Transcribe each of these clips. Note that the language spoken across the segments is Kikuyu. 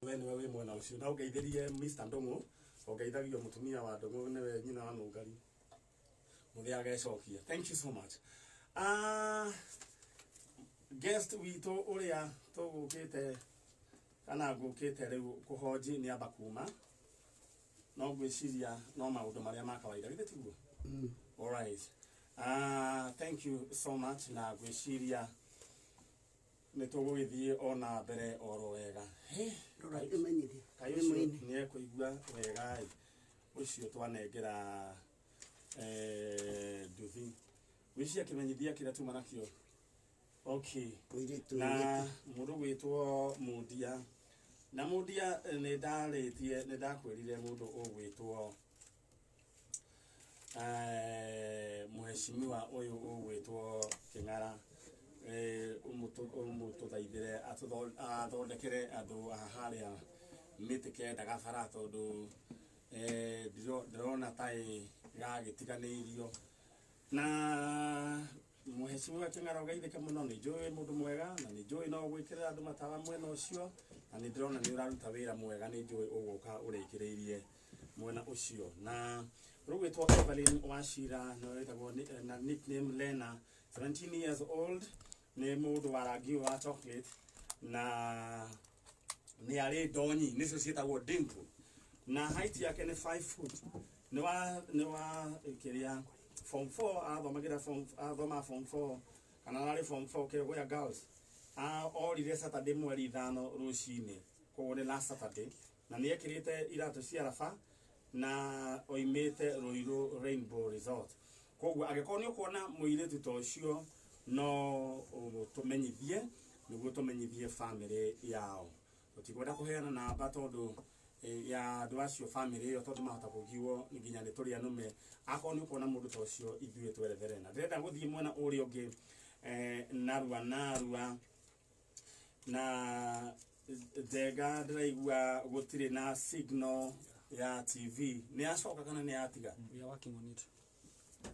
We nĩwe wĩ mwena ũcio na ũngeithĩrie Mr. Ndũng'ũ, ũngeithagio mũtumia wa Ndũng'ũ, nĩwe nyina wa Nũngari mũthĩ agecokia. Thank you so much. Guest witũ ũrĩa tũgũkĩte kana ngũkĩte rĩu kũhonji nĩ amba kuma, no ngwĩciria no maũndũ marĩa ma kawaida, githĩ tiguo? Alright. Thank you so much, na ngwĩciria nĩ tũgũgĩthiĩ ona mbere oro wega. Hey, Rora imenyithia. Kaĩ ũcio nĩ ekũigua wega ĩ, ũcio twanengera nduthi gwĩciria kĩmenyithia kĩrĩa tuma nakĩo. Okay. Mũirĩtu na mũndũ gwĩtwo Mundia na Mundia, nĩ ndarĩtie, nĩ ndakwĩrire mũndũ ũgwĩtwo mheshimiwa ũyũ ũgwĩtwo Kĩng'ara, ũmũtũthaithĩre athondekere andũ a harĩa mĩtĩ kenda gabara, tondũ ndĩrona taĩ gagĩtiganĩirio. Na mheshimiwa Kĩng'ara, ũgeithĩke mũno. Nĩ njũĩ wĩ mũndũ mwega na nĩ njũĩ no gwĩkĩrĩra andũ matawa mwena ũcio, na nĩ ndĩrona nĩ ũraruta wĩra mwega. Nĩ njũĩ ũgũka ũrĩkĩrĩirie mwena ũcio. Na rũgwĩtwo Evelyn Wachira, na wĩtagwo na nickname Lena, 17 years old, nĩ mũndũ wa rangi wa chocolate na nĩ arĩ ndonyi nĩcio ciĩtagwo dimple, na height yake nĩ 5 foot. Nĩ wa kĩrĩa form 4 athomagĩra, form athoma form 4 kana ararĩ form 4 Kerogoya Girls. Orire Saturday mweri 5 rũcinĩ, koguo nĩ last Saturday, na nĩ ekĩrĩte iratũ cia raba na oimĩte Ruiru Rainbow Resort. Koguo angĩkorwo nĩ ũkuona mũirĩtu ta ũcio, no tũmenyithie nĩguo tũmenyithie family yao. Tũtikwenda kũheana namba tondũ ya andũ acio, family ĩyo, tondũ mahota kũgiwo nginya nĩ tũrĩ anũme. Akorwo nĩ ũkuona mũndũ ta ũcio, ithuĩ twerethere. Na ndĩrenda gũthiĩ mwena ũrĩa ũngĩ narua narua, na njenga ndĩraigua gũtirĩ na signal ya TV. Nĩ yacoka kana nĩ yatiga? We are working on it.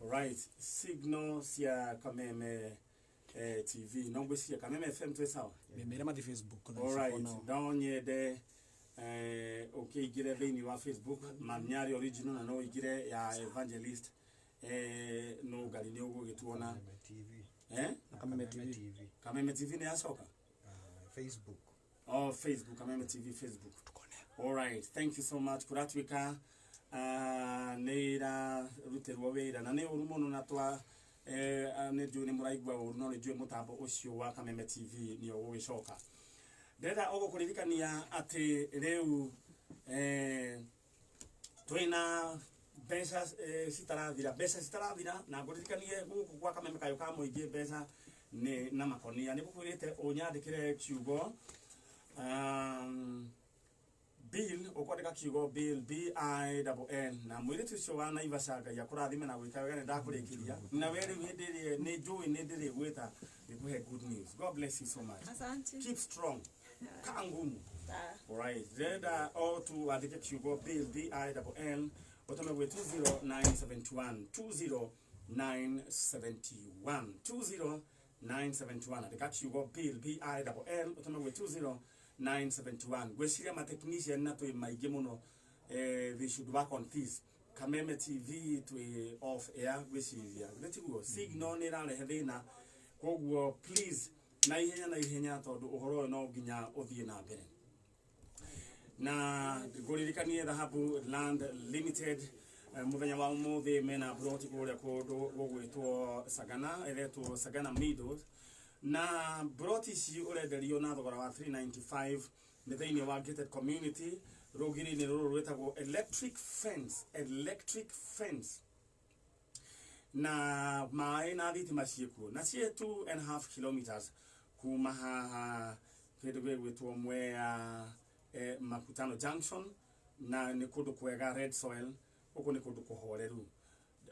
Right, signal cia Kameme TV, no ngwĩciria Kameme FM twĩ sawa. Mere mathi Facebook thaa ici Alright. for now. No nyende ũkĩingĩre thĩinĩ wa Facebook Manyari Original, na no ũingĩre ya Evangelist Nũngari, nĩ ũgũgĩtuona. Kameme TV. Eh? Na Kameme TV. Kameme TV nĩ yacoka? Facebook. Oh, Facebook, Kameme TV Facebook. Alright, thank you so much. Kũratuĩka nĩ ĩrarutĩrwo wĩra na nĩ ũru mũno, na twa nĩ njũĩ nĩ mũraigua ũru, no nĩ njũĩ mũtambo ũcio wa Kameme TV nĩ ũgũgĩcoka. Ndĩrenda ũgũkũririkania atĩ rĩu twĩna mbeca citarathira, mbeca citarathira, na ngũririkanie gũkũ gwa Kameme Kayũ ka Mũingĩ mbeca nĩ na makonia. Nĩ ngũkwĩrĩte ũnyandĩkĩre kiugo bill, ũkwandĩka kiugo bill, B I L L, na mũirĩtu ũcio wa Naivasha, Ngai akũrathime na gwĩka wega. Nĩ ndakũrĩkĩria na we rĩu hĩndĩ ĩrĩa nĩ njũĩ nĩ ndĩrĩgwĩta ngĩkũhe good news. God bless you so much. Asante. Keep strong, kaa ngumu. Sawa. Alright, ndĩrenda o tu wandĩke kiugo bill, B I L L, ũtũme gwĩ 20971, 20971, 20971. Andĩka kiugo bill, B I L L, ũtũme gwĩ 20971. Ngwĩciria ma technician na twĩ maingĩ mũno, they should work on this. Kameme TV twĩ off air, ngwĩciria githĩ tiguo? Signal nĩ ĩrarehe thĩna, koguo please na ihenya na ihenya, tondũ ũhoro ũyũ no nginya ũthiĩ na mbere. Na ngũririkanie Dhahabu Land Limited, mũthenya wa ũmũthĩ mena broti kũrĩa kũndũ gũgwĩtwo Sagana, ĩretwo Sagana Meadows, na broti ici ũrenderio na thogora wa 395. Nĩ thĩinĩ wa gated community, rũgiri-inĩ rũrũ rwĩtagwo electric fence, electric fence, na maĩ na thitima ciĩkuo, na ciĩ 2.5 kilometers kuma haha kĩndũ gĩgwĩtwo Mwea Makutano Junction, na nĩ kũndũ kwega, red soil. Gũkũ nĩ kũndũ kũhoreru.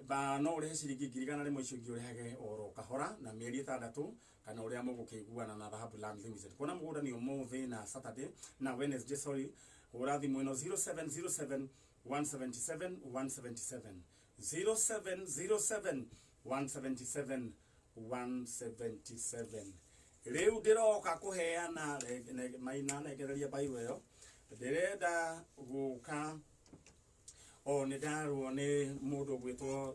Ba no ũrĩhe ciringi 100,000, icio ingĩ ũrĩhage oro kahora na mĩeri 6 kana ũrĩa mũgũkĩiguana na Dhahabu Land Limited. Kuona mũgũnda nĩ ũmũthĩ na Saturday na Wednesday, sorry. Hũra thimũ ĩno 0707 177 177, 0707 177 177. Rĩu ndĩroka kũheana maina nengereria mbairũ ĩyo. Ndĩrenda gũka o nĩ ndarwo nĩ mũndũ ũgwĩtwo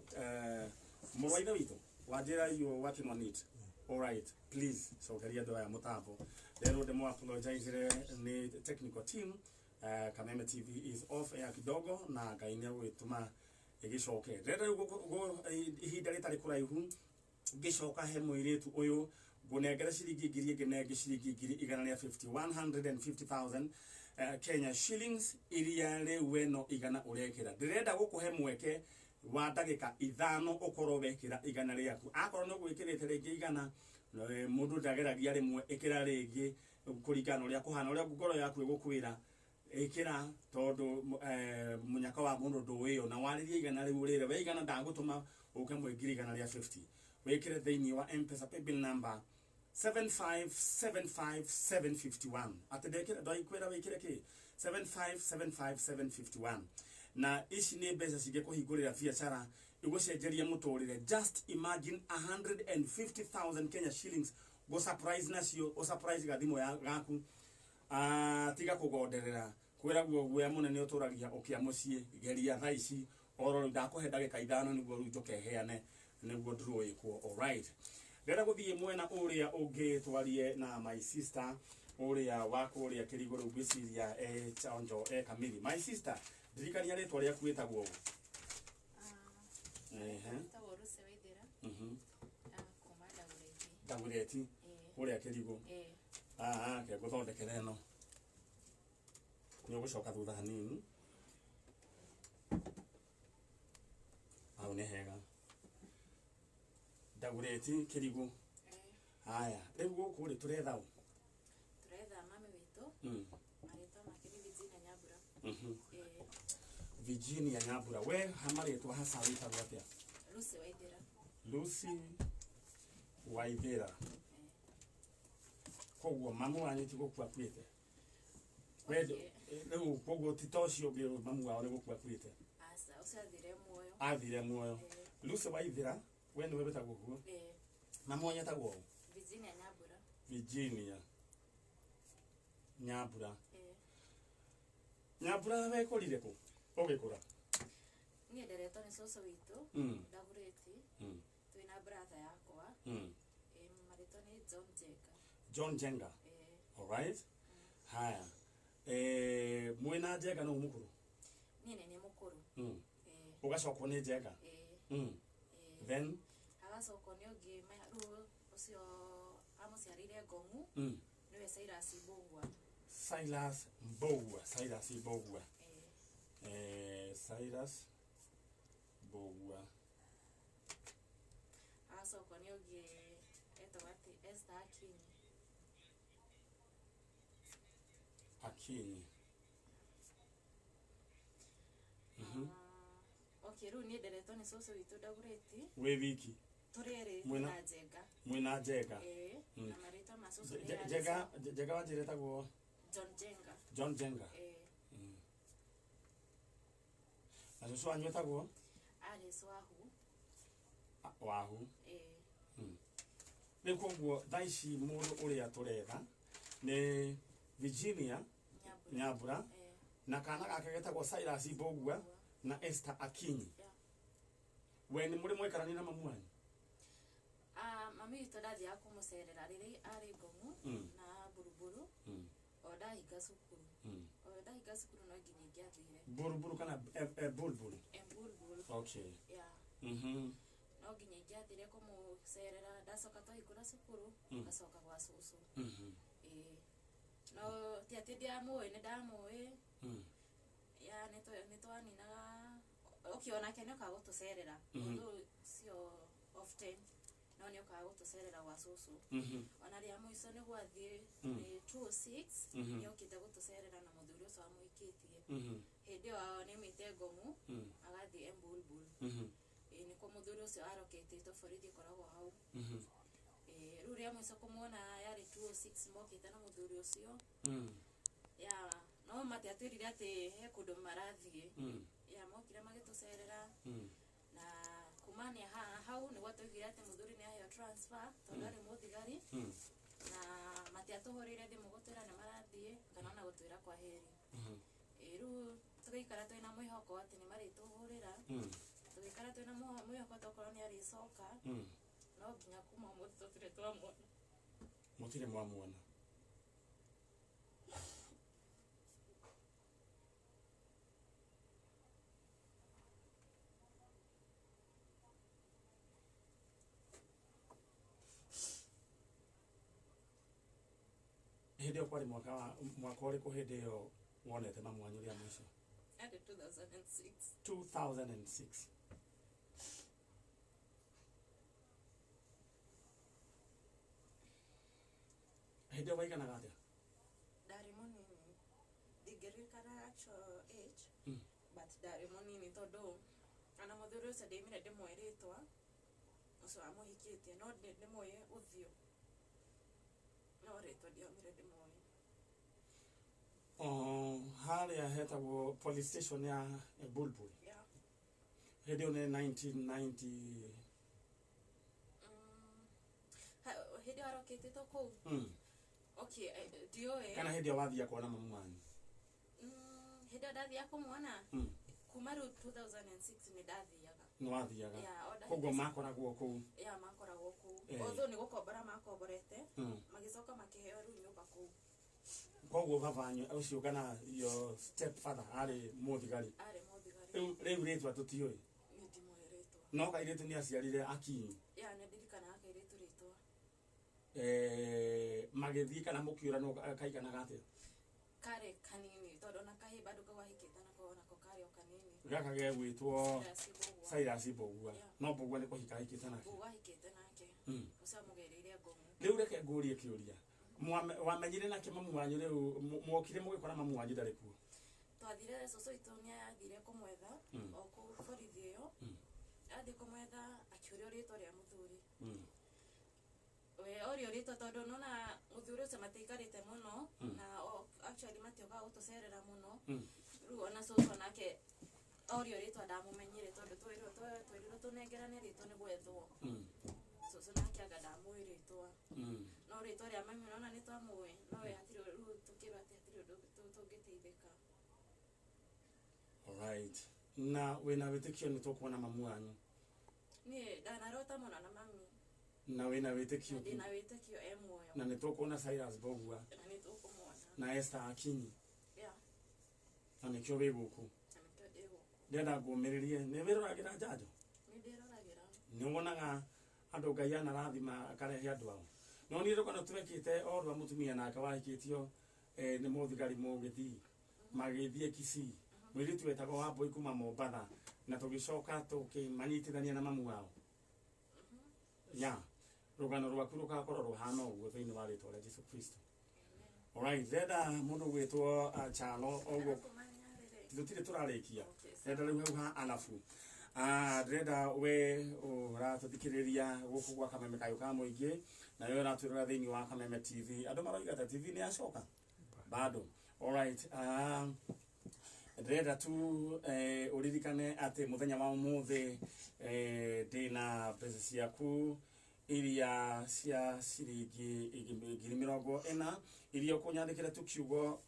mũrũ wa ithe witũ wanjĩra you working on it. All right, please cokeria andũ aya mũtambo. Rero ndĩmũ apologize nĩ technical team. Kameme TV is off air kidogo na Ngai nĩ agũgĩtũma ĩgĩcoke. Ndĩrenda rĩu ihinda rĩtarĩ kũraihu ngĩcoka he mũirĩtu ũyũ ngũnengere ciringi ngiri ĩngĩ na ĩngĩ ciringi ngiri igana rĩa 50 150,000 Kenya shillings iria rĩu we no igana ũrekĩra. Ndĩrenda gũkũhe mweke wa ndagĩka 5 ũkorwo wekĩra igana rĩaku. Akorwo nĩ ũgwĩkĩrĩte rĩngĩ igana, mũndũ ndageragia rĩmwe, ĩkĩra rĩngĩ kũringana na ũrĩa kũhana, ũrĩa ngoro yaku ĩgũkwĩra ĩkĩra, tondũ mũnyaka wa mũndũ ndũĩyo na warĩrie igana rĩu ũrĩre we igana ndagũtũma ũke mwĩ ngiri igana rĩa 50 wĩkĩre thĩinĩ wa M-Pesa paybill number 7575751. Atĩ ndekĩra ndaikwĩra wĩkĩre kĩ 7575751 na ici nĩ mbeca cingĩkũhingũrĩra biacara igũcenjerie mũtũrĩre. Just imagine 150,000 Kenya shillings go surprise nacio, o surprise gathimũ ya gaku. Tiga kũgonderera kwĩragwo guoya mũnene ũtũragia ũkĩa mũciĩ. Geria thaa ici oro rĩu ndakũhe ndagĩka 5 nĩguo rĩu njoke heane nĩguo draw ĩkwo. Alright, ndĩrenda gũthiĩ mwena ũrĩa ũngĩ twarie na my sister ũrĩa wa kũrĩa Kĩrigũ rĩu ngwĩciria e chanjo e kamiri. My sister, ndirikania rĩtwa rĩaku wĩtagwo ũ? Ehe. Wĩtagwo Lucy Waithera. Kuma Dagoretti. Dagoretti. Kũrĩa Kĩrigũ. Ke ngũthondekere ĩno nĩ ũgũcoka thutha hanini hau nĩ hega. Dagoretti Kĩrigũ. Haya, rĩu gũkũ rĩ tũretha ũ? Tũretha mami witũ. Marĩtwa make nĩ Virginia Nyambura. Virginia Nyambura. We ha marĩtwa hasa wĩtagwo atĩa? Lucy Waithera. Lucy Waithera. Koguo mamu wanyu ti gũkua akuĩte? Rĩu koguo ti ta ũcio ũngĩ mamu wao nĩ gũkua akuĩte? Aca, ũcio athire muoyo. Athire muoyo. Lucy Waithera, we nĩwe wĩtagwo ũguo? Mamu wanyu etagwo ũ? Virginia Nyambura. Virginia Nyambura. Nyambura wekũrire kũ ũgĩkũra? Niĩ nderetwo nĩ cũcũ witũ Dagoretti. Twĩna brother yakwa. Marĩtwa nĩ John Jenga. John Jenga. Alright. Haya. Mwĩna Jenga nũ mũkũrũ? Niĩ nĩ niĩ mũkũrũ. Ũgacokwo nĩ Jenga? Then agacokwo nĩ ũngĩ rĩu ũcio amũciarĩire Ngong'u. Nĩwe Silas Mbũgua. Silas Mbũgua. Silas Mbũgua. Silas Mbũgua. Agacokwo nĩ ũngĩ etagwo atĩ Esther Akinyi. Akinyi. Okay, rĩu niĩ nderetwo nĩ cũcũ witũ Dagoretti. Wĩ wiki? Tũrĩ erĩ na Jenga. Mwĩna Jenga. Na marĩtwa ma cũcũ nĩ Jenga, Jenga wanjĩra etagwo John Jenga. John Jenga. Na cũcũ wanyu etagwo? Alice Wahu. Wahu. Rĩu koguo thaa ici mũndũ ũrĩa tũretha nĩ Virginia Nyambura na kana gake getagwo Silas Mbũgua na Esther Akinyi. We nĩ mũrĩ mwaikarania na mamu wanyu? Mami witũ ndathiaga kũmũcerera rĩrĩa arĩ Ngong'u na Buruburu. O ndahinga cukuru. O ndahinga cukuru no nginya ingĩathire. Buruburu kana Bulbul? Bulbul. Okay. Yeah. No nginya ingĩathire kũmũcerera, ndacoka twahingũra cukuru ngacoka gwa cũcũ. No ti atĩ ndiamũĩ, nĩ ndamũĩ. Ya nĩ twaninaga. Okay, onake nĩ okaga gũtũcerera. Although sio often, no nĩ okaga gũtũcerera gwa cũcũ. Ona rĩa mũico nĩ gwathiĩ nĩ 206 nĩ okĩte gũtũcerera na mũthuri ũcio amũhikĩtie. Hĩndĩ ĩyo nĩaumĩte Ngong'u agathiĩ Embulbul. Nĩkuo mũthuri ũcio aroketĩtwo borithi ĩkoragwo hau. Rĩu rĩa mũico kũmuona yarĩ 206 mokĩte na mũthuri ũcio. Ya no matiatwĩrire atĩ he kũndũ marathiĩ. Ya mokire magĩtũcerera. Na kumania hau nĩguo twaiguire atĩ mũthuri nĩ aheo transfer tondũ arĩ mũthigari. Na matiatũhũrĩire thimũ gũtwĩra nĩ marathiĩ kana ona gũtwĩra kwa heri. Ĩ rĩu tũgĩikara twĩna mwĩhoko atĩ nĩ marĩtũhũrĩra. Tũgĩikara twĩna mwĩhoko tokorwo nĩ arĩcoka, no nginya kuma ũmũthĩ tũtirĩ twamuona. Mũtirĩ mwamuona. Hĩndĩ ĩyo kwarĩ mwaka wa mwaka ũrĩkũ hĩndĩ ĩyo wonete mamu wanyu rĩa mũico? Arĩ 2006. 2006. Hĩndĩ ĩyo waiganaga atĩa? Ndarĩ mũnini, ndingĩririkana actual age, but ndarĩ mũnini tondũ ona mũthuri ũcio ndaimire ndĩmũĩ rĩtwa ũcio wamũhikĩtie, no ndĩmũĩ ũthiũ, no rĩtwa ndiomire ndĩmũĩ. Oh, harĩa hetagwo police station ya Bulbul? Yeah. Hĩndĩ ĩyo nĩ 1990? Hĩndĩ ĩyo arokĩtĩtwo kũu. Okay, ndiũĩ. Kana hĩndĩ ĩyo wathia kuona mamu wanyu? Hĩndĩ ĩyo ndathiaga kũmuona, kuma rĩu 2006 nĩ ndathiaga. Nĩ wathiaga? Yeah, o Koguo makoragwo kũu? Ya, makoragwo kũu. Eh. Although nĩ gũkombora makomborete, magĩcoka makĩheo rĩu nyũmba kũu. Koguo baba wanyu ũcio kana your step father arĩ mũthigari? Arĩ mũthigari. Rĩu rĩtwa tũtiũĩ? Nĩ ndimũĩ rĩtwa. No kairĩtu nĩ aciarire Akinyi? Ya, nĩ ndirikanaga kairĩtu rĩtwa. Eh, magĩthiĩ kana mũkĩũranwo kaiganaga atĩa? Karĩ kanini tondũ ona kahĩ bado kau ahikĩte nako, onako karĩ o kanini. Gaka gegwĩtwo? Cyrus Mbũgua. Cyrus Mbũgua? Yeah. No Mbũgua nĩ kũhika ahikĩte nake? Mbũgua ahikĩte nake. Ũcio amũgĩrĩire ngũng'ũ. Rĩu reke ngũrie kĩũria. Wamenyire nake mamu wanyu rĩu mwokire mũgĩkora mamu wanyu ndarĩ kuo? Twathire, cũcũ witũ nĩ athire kũmwetha o kũu borithi ĩyo. Athiĩ kũmwetha akĩũrio rĩtwa rĩa mũthuri. We orio rĩtwa tondũ nona mũthuri ũcio matiikarĩte mũno na actually matiokaga gũtũcerera mũno. Rĩu ona cũcũ nake orio rĩtwa ndamũmenyire tondũ twerirwo tũnengerane rĩtwa nĩ gwethwo. Cũcũ nake anga ndamũĩ rĩtwa. No rĩtwa rĩa mami nona nĩ twamũĩ, no we hatirĩ rĩu tũkĩrwo atĩ hatirĩ ũndũ tũngĩteithĩka. Alright. Na wĩna wĩtĩkio nĩ tũkuona mamu wanyu? Niĩ ndanarota mũno na mami. Na wĩna wĩtĩkio? Na ndĩna wĩtĩkio e muoyo. Na nĩ tũkuona Cyrus Mbũgua? Na nĩ tũkũmuona. Na Esther Akinyi? Yeah. Na nĩkĩo wĩ gũkũ? Na nĩkĩo ndĩ gũkũ. Ndĩrenda ngũmĩrĩrie, nĩ wĩroragĩra njanjo? Nĩ ndĩroragĩra. Nĩ wonaga andũ Ngai anarathima akarehe andũ ao? No niĩ rũgano twekĩte o rwa mũtumia nake wahikĩtio nĩ mũthigari mũgĩthii magĩthiĩ Kisii, mũirĩtu wetagwo Wambũi kuma Mombatha, na tũgĩcoka tũkĩmanyitithania na mamu wao. Ya rũgano rwaku rũgakorwo rũhana ũguo thĩinĩ wa rĩtwa rĩa Jesu Kristo. Alright, ndĩrenda mũndũ gwĩtwo Chalo ũguo. Kũmanyarĩrĩ. Tũtirĩ tũrarĩkia. Okay, sawa. Ndĩrenda rĩu hau ha arabu. Ah, ndĩrenda we ũratũthikĩrĩria gũkũ gwa Kameme Kayũ ka Mũingĩ, nayo ũratwĩrora thĩinĩ wa Kameme TV. Andũ maroiga ta TV nĩ yacoka bado. Alright, ndĩrenda tu ũririkane atĩ mũthenya wa ũmũthĩ ndĩna mbeca ciaku iria cia ciringi 40,000 iria ũkũnyandĩkĩra tu kiugo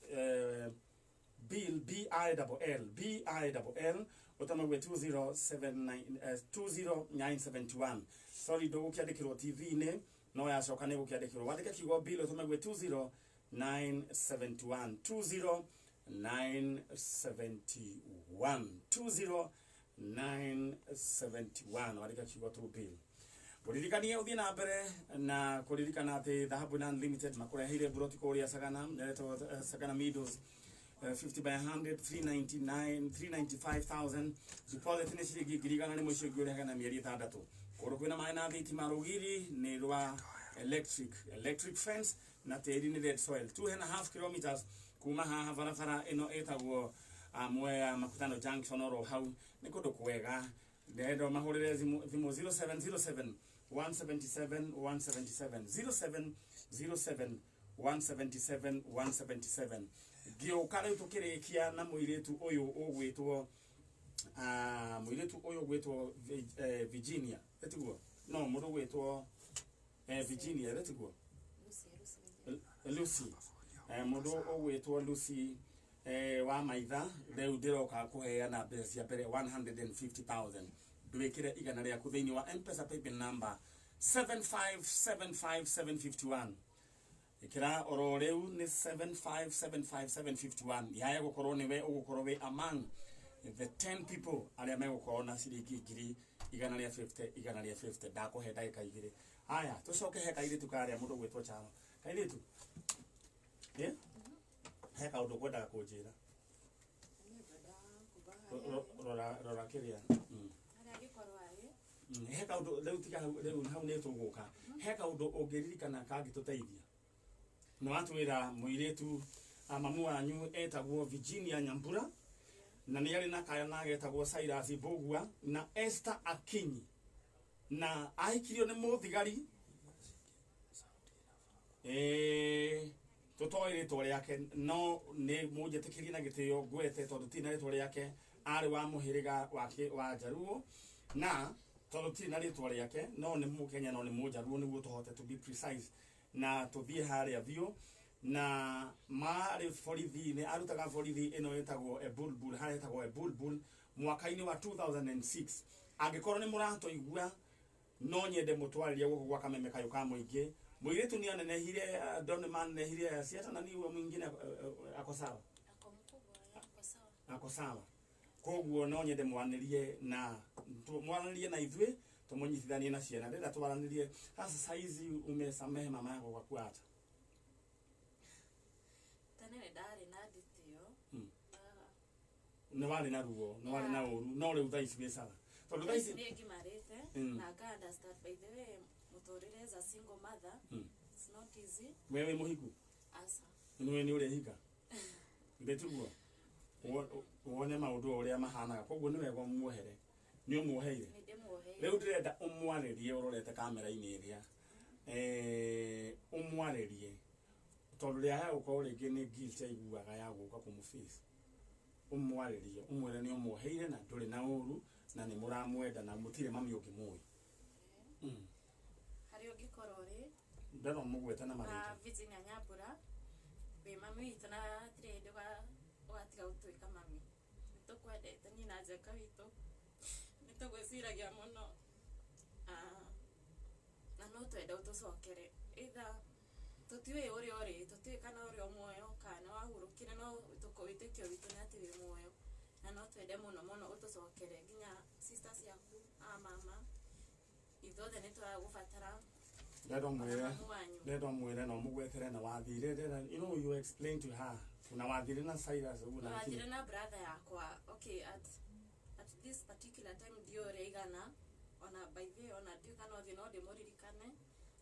bill, B I double L, B I double L, ũtamague 2079 20971. Sorry, ndũgũkĩandĩkĩrwo TV-inĩ, no yacoka nĩ gũkĩandĩkĩrwo. Wandĩke kiugo bill ũtamague 20971, 20971, 20971. Wandĩka kiugo tu bill. Ũririkanie ũthiĩ na mbere na kũririkana atĩ Dhahabu na Unlimited makũreheire mburoti kũrĩa Sagana, ĩretwo Sagana Meadows, 50 by 100, 399 395,000. Deposit nĩ ciringi 100,000, icio ingĩ ũrĩhaga na mĩeri 6. Kũndũ kwĩna maĩ na thitima, rũgiri nĩ rwa electric fence na tĩri nĩ red soil. 2.5 kilometers kuma haha barabara ĩno ĩtagwo Mwea Makutano Junction, oro hau nĩ kũndũ kwega. Ndĩrenda mahũrĩre thimũ 0707 177 177, 0707 177 177. Ngĩũka rĩu tũkĩrĩkia na mũirĩtu ũyũ ũgwĩtwo mũirĩtu ũyũ ũgwĩtwo Virginia, ĩtiguo? No mũndũ ũgwĩtwo Virginia, ĩtiguo? Lucy, Lucy. Lucy, mũndũ ũgwĩtwo Lucy. Wa maitha rĩu ndĩroka kũheana mbeca cia mbere 150,000. Ndwĩkĩre igana rĩaku thĩinĩ wa Mpesa paybill number 7575751. Ĩkĩra oro rĩu nĩ 7575751. Yaya gũkorwo nĩwe ũgũkorwo wĩ among the 10 people arĩa megũkorwo na ciringi ngiri igana rĩa 50, igana rĩa 50. Ndakũhe ndagĩka igĩrĩ. Haya, tũcoke he kairĩtu karĩa mũndũ gwĩtwo Charo. Kairĩtu, eh? He kaũndũ kwendaga kũnjĩra. Rora rora kĩrĩa. Harĩa angĩkorwo arĩ. He kaũndũ rĩu, tiga hau rĩu, hau nĩ tũgũka. He kaũndũ ũngĩririkana kangĩtũteithia. Nĩ watwĩra mũirĩtu, mamu wanyu etagwo Virginia Nyambura na nĩ arĩ na kana getagwo Cyrus Mbugua na Esther Akinyi na ahikirio nĩ mũthigari tũtoĩ rĩtwa rĩake, no nĩ mũnjĩtĩkĩrie na gĩtĩo ngwete tondũ tirĩ na rĩtwa rĩake. Arĩ wa mũhĩrĩga wake wa Njaruo, na tondũ tirĩ na rĩtwa rĩake, no nĩ mũkenya, no nĩ mũnjaruo nĩguo tũhote to be precise na tũthiĩ harĩa biũ. Na marĩ borithi-inĩ, arutaga borithi ĩno ĩtagwo Ebulbul, harĩa ĩtagwo Ebulbul mwaka-inĩ wa 2006. Angĩkorwo nĩ mũratũigua, no nyende mũtwarĩrie gũkũ gwa kameme kayũ ka mũingĩ. Mũirĩtu nĩ anenehire, ndo nĩ manenehire ciata na niwe mwingine, ako sawa? Ako mkubwa, ako sawa. Ako sawa. Koguo no nyende mwanĩrie na mwaranĩrie na ithuĩ tũmũnyitithanie na ciana. Ndĩrenda twaranĩrie. Sasa saizi umesamehe mama yako kwa kuacha? Tene nĩ ndarĩ na nditio. Nĩ warĩ na ruo, nĩ warĩ na ũru, no rĩu thaa ici wĩ sawa tondũ thaa ici nĩ ngimarĩte na nga understand. By the way, mũtũrĩre as a single mother, it's not easy. We wĩ mũhiku? Asa. Nĩwe nĩ ũrehika ndĩtiguo wone maũndũ o ũrĩa mahanaga. Koguo nĩ wega ũmuohere. Nĩ ũmuoheire? Nĩ ndĩmuoheire. Rĩu ndĩrenda ũmwarĩrie ũrorete kamera-inĩ ĩrĩa, ũmwarĩrie tondũ rĩa ya gũkorwo rĩngĩ nĩ guilt aiguaga ya gũka kũmũface. Ũmwarĩrie, ũmwĩre nĩ ũmuoheire na ndũrĩ na ũru na nĩ mũramwenda na mũtirĩ mami ũngĩ mũĩ. Harĩa ũngĩkorwo rĩ, Ndĩrona mũgwete na na marĩtwa. Virginia Nyambura, wĩ mami witũ na hatirĩ hĩndĩ ũgatiga gũtuĩka mami. Nĩ tũkwendete niĩ na Njeka witũ, nĩ tũgwĩciragia mũno. Na no twende ũtũcokere. Either tũtiũĩ ũrĩa ũrĩ, tũtiũĩ kana ũrĩ o muoyo kana nĩ wahurũkire, no wĩtĩkio witũ nĩ atĩ wĩ muoyo na no twende mũno mũno ũtũcokere, nginya sister ciaku a mama, ithuothe nĩ tũragũbatara. Ndĩrenda ona ũmwĩre mamu wanyu. Ndĩrenda ũmwĩre na ũmũgwetere na wathire. Ndĩrenda you explain to her na wathire na Cyrus ũguo na Wathire na brother yakwa. Okay, at this particular time ndiũĩ ũrĩa igana, ona by the way, ona ndiũĩ kana ũthiĩ no ndĩmũririkane,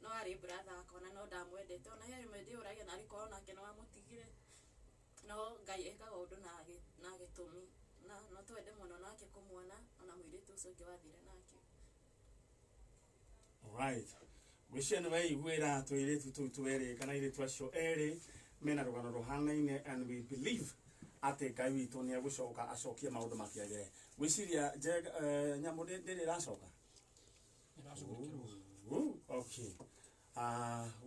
no arĩ brother wakwa na no ndamwendete. Ona he rĩmwe ndĩũragia narĩ korwo nake no amũtigire, no Ngai ekaga ũndũ na gĩtũmi, na no twende mũno nake kũmuona, ona mũirĩtu ũcio ũngĩ wathire nake. Alright. Gwĩciria nĩ weiguĩra tũirĩtu tũu twerĩ kana airĩtu acio erĩ mena rũgano rũhanaine, and we believe atĩ Ngai witũ nĩ egũcoka acokie maũndũ makĩagĩre. Gwĩciria nyamũ ndĩrĩ ĩracoka. Ĩracugurikĩrwo. Ooh, okay.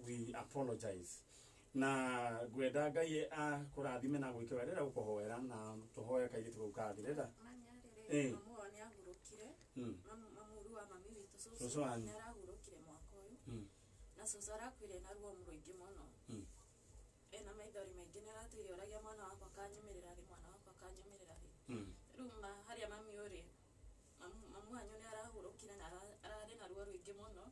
We apologize. Na ngwenda Ngai akũrathime na gwĩke wega. Ndĩrenda gũkũhoera na tũhoe kairĩtu kau kangĩ. Ndĩrenda Manyarĩrĩ, mamu wao nĩ ahurũkire. Mamu wa mami witũ, Cũcũ cũcũ wanyu. nĩ arahurũkire mwaka ũyũ. Na cũcũ arakuire na ruo rũingĩ mũno. Ena maithori maingĩ, nĩ aratwĩre oragia, "Mwana wakwa akanyumĩrĩra rĩ? Mwana wakwa akanyumĩrĩra rĩ?" Rĩu ma harĩa mami ũrĩ, mamu wanyu nĩ arahurũkire na ararĩ na ruo rũingĩ mũno,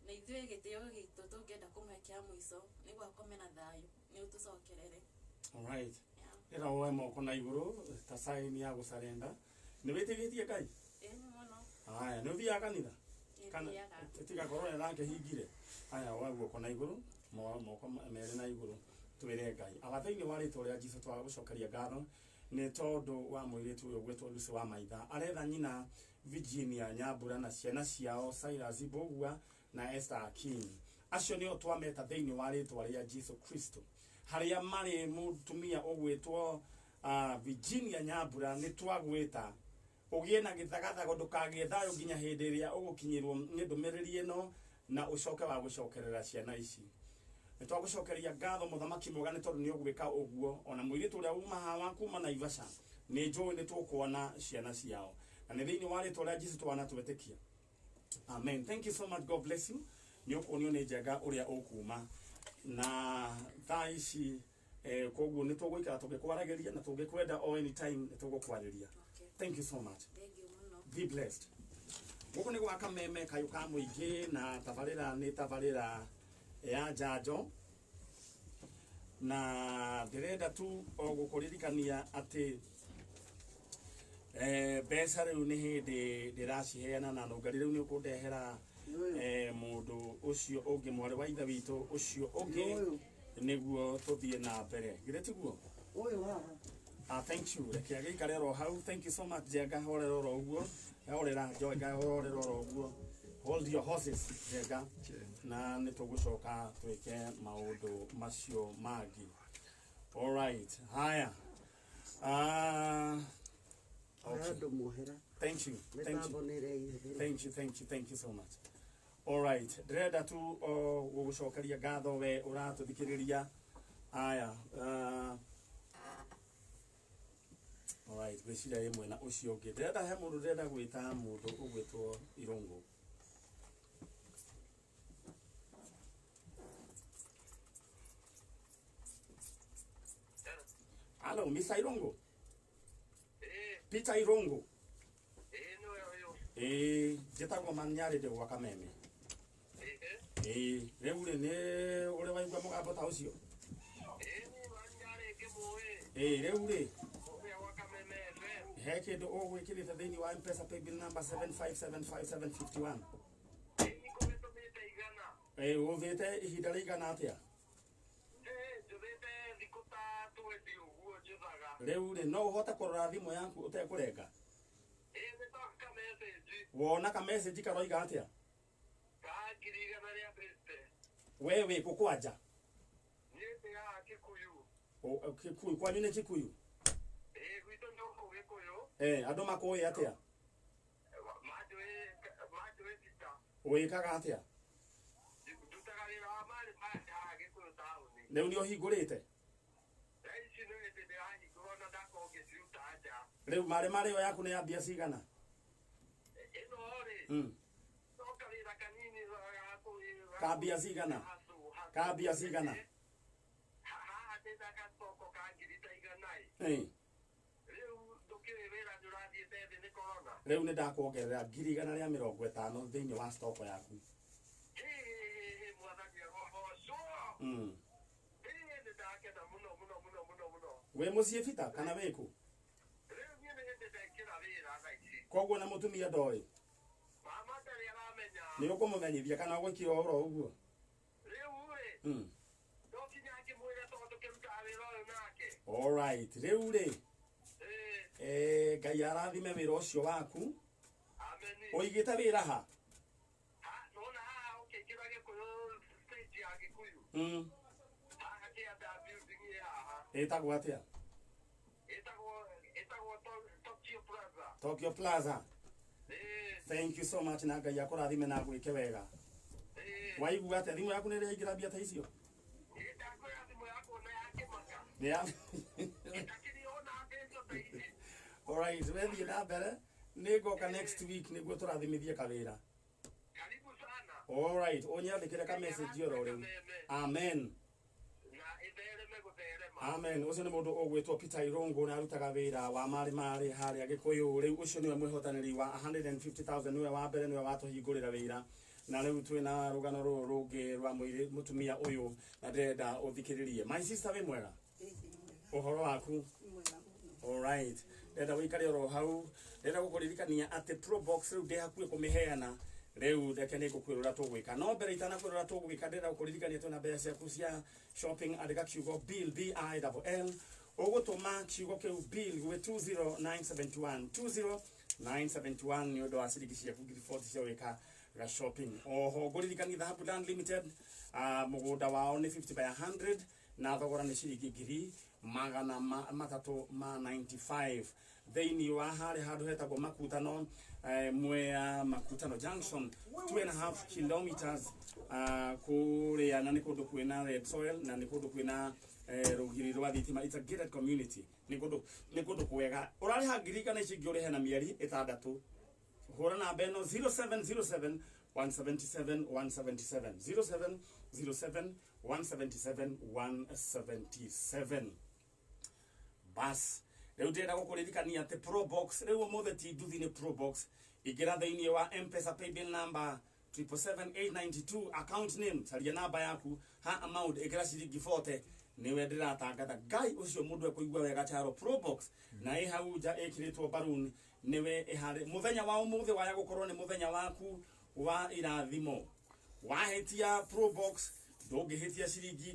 na ithuĩ gĩtĩo gitũ tũngĩenda kũmũhe kĩa mũico nĩguo akome na thayũ nĩ ũtũcokerere. Alright. Yeah. Ndĩrenda woe moko na igũrũ ta sign ya gũcarenda. Nĩ wĩtĩkĩtie Ngai? Ĩĩ, nĩ mũno. Haya, nĩ ũthiaga kanitha? Nĩ thiaga. Tiga korwo nĩrakĩhingire. Haya, woe guoko na igũrũ, moko merĩ na igũrũ, twĩre Ngai. Awa, thĩinĩ wa rĩtwa rĩa Jesũ, twagũcokeria ngatho nĩ tondũ wa mũirĩtu ũyũ gwĩtwo Lucy wa Maitha. Aretha nyina Virginia Nyambura na ciana ciao Cyrus Mbugua na Esther Akinyi. Acio nĩo twameta thĩinĩ wa rĩtwa rĩa Jesũ Kristo. Harĩa marĩ, mũtumia ũgwĩtwo Virginia Nyambura, nĩ twagwĩta ũgĩe na gĩthagathago, ndũkagĩe thayũ nginya hĩndĩ ĩrĩa ũgũkinyĩrwo nĩ ndũmĩrĩri ĩno na ũcoke wa gũcokerera ciana ici. Nĩ twagũcokeria ngatho mũthamaki mwega nĩ tondũ nĩ ũgwĩka ũguo. Ona mũirĩtu ũrĩa uma hawa kuma Naivasha nĩ njũĩ nĩ tũkuona ciana ciao, na nĩ thĩinĩ wa rĩtwa rĩa Jesũ twana twetĩkia. Amen. Thank you so much. God bless you. Nĩ ũkuonio nĩ njenga ũrĩa ũkuma na thaa ici. Koguo nĩ tũgũikara tũgĩkwaragĩria na tũngĩkwenda o anytime nĩ tũgũkwarĩria. Okay. Thank you so much. Thank you mũno. Be blessed. Gũkũ nĩ gwa Kameme kayũ ka mũingĩ, na tabarĩra nĩ tabarĩra ya njanjo, na ndĩrenda tu o gũkũririkania atĩ mbeca rĩu nĩ hĩndĩ ndĩraciheana, na nũngari rĩu nĩ ũkũndehera mũndũ ũcio ũngĩ, mwarĩ wa ithe witũ ũcio ũngĩ, nĩguo tũthiĩ na mbere. Githĩ tiguo? Ũyũ haha. Ah, thank you. Reke agĩikare oro hau. Thank you so much. Njenga, horera oro ũguo. Horera, Njenga, horera oro ũguo. Hold your horses, Njenga. Na nĩ tũgũcoka twĩke maũndũ macio mangĩ. All right. Haya. Ah, okay. Andũ mohera. Thank you. Thank you. Mĩtambo nĩ ĩreihĩrĩra. Thank you, thank you, thank you so much. All right. Ndĩrenda tu o gũgũcokeria ngatho we ũratũthikĩrĩria. Aya. All right, ngwĩciria ĩ mwena ũcio ũngĩ. Ndĩrenda he mũndũ ndĩrenda gwĩta mũndũ ũgwĩtwo Irũngũ. Hello, Mr. Irungu. Peter Irungu. Ĩĩ, njĩtagwo Manyarĩ, ndĩ gwa Kameme. Ĩĩ, rĩu rĩ nĩ ũrĩ waigua mũgambo ta ũcio? Ĩĩ, rĩu rĩ he kĩndũ ũgwĩkĩrĩte thĩinĩ wa M-Pesa paybill number 7575751. Ĩĩ, ũthĩte ihinda rĩigana atĩa? Rĩu rĩ no ũhote kũrora thimũ yaku ũtekũrenga? Wona ka message karoiga atĩa? We wĩ kũ kwanja? Kikuyu kwanyu nĩ Kikuyu? Andũ makũĩ atĩa? Wĩkaga atĩa? Rĩu nĩ ũhingũrĩte? Rĩu marĩ marĩo yaku nĩ ya mbia cigana? Kambia cigana? Kambia cigana? Ĩĩ. Rĩu nĩ ndakuongerera 150,000 thĩinĩ wa stock yaku. Wĩ mũciĩ Bita kana wĩ kũ? Koguo na mũtumia ndoĩ? Nĩ ũkũmũmenyithia kana ũgwĩkira oro ũguo? All right. Rĩu rĩ Ngai arathime wĩra ũcio waku. Ũigĩte wĩra ha? Ĩtagwo atĩa? Tokyo Plaza. Thank you so much, na Ngai akũrathime na gwĩke wega. Waigua atĩa thimũ yaku nĩ ĩraingĩra mbia ta icio? Nĩ ya. All right, wethiĩ na mbere, nĩ ngoka next week nĩguo tũrathimithie kawĩra. All right, ũnyandĩkĩre ka message oro rĩu. Amen. Amen. Ũcio nĩ mũndũ ũgwĩtwo Peter Irũngũ na arutaga wĩra wa marĩ marĩ harĩa Gĩkũyũ. Rĩu ũcio nĩwe mwĩhotanĩri wa 150,000, nĩwe wa mbere, nĩwe watũhingũrĩra wĩra. Na rĩu twĩna rũgano rũrũ rũngĩ rwa mũtumia ũyũ, na ndĩrenda ũthikĩrĩrie. My sister, wĩ mwega? Ũhoro waku? All right. Ndĩrenda wĩikare oro hau. Ndĩrenda gũkũririkania atĩ Probox rĩu ndĩ hakuhĩ kũmĩheana. Rĩu reke nĩ ngũkwĩra ũrĩa tũgwĩka. No mbere itanakwĩra ũrĩa tũgwĩka, ndĩrenda gũkũririkania twĩna mbeca ciaku cia shopping. Andĩka kiugo bill, B I L L. Ũgũtũma kiugo kĩu bill gwĩ 20971, 20971, nĩ ũndũ wa ciringi ciaku 40,000 cia gwĩka ga shopping. Oho ngũririkania Dhahabu Land Limited, mũgũnda wao nĩ 50 by 100 na thogora nĩ ciringi 395,000. Thĩinĩ wa harĩa handũ hetagwo Makutano, Mwea Makutano Junction, 2.5 kilometers kũrĩa, na nĩ kũndũ kwĩna red soil na nĩ kũndũ kwĩna rũgiri rwa thitima. It's a gated community. Nĩ kũndũ kwega. Ũrarĩha ngiri igana, ici ingĩ ũrĩhe na mĩeri 6. Hũra namba ĩno, 0707 177 177, 0707 177 177. Bas, rĩu ndĩrenda gũkũririkania atĩ Probox rĩu ũmũthĩ ti nduthi, nĩ Probox. Ingĩra thĩinĩ wa M-Pesa paybill number 77892, account name, caria namba yaku ha amount, ĩkĩra ciringi 40. Nĩwe ndĩratangatha ngai ũcio mũndũ ekũigua wega. Charo Probox na ĩ hau nja ĩkĩrĩtwo balloon, nĩwe ĩharĩ mũthenya wa ũmũthĩ waya gũkorwo nĩ mũthenya waku wa irathimo. Wahĩtia Probox, ndũngĩhĩtia ciringi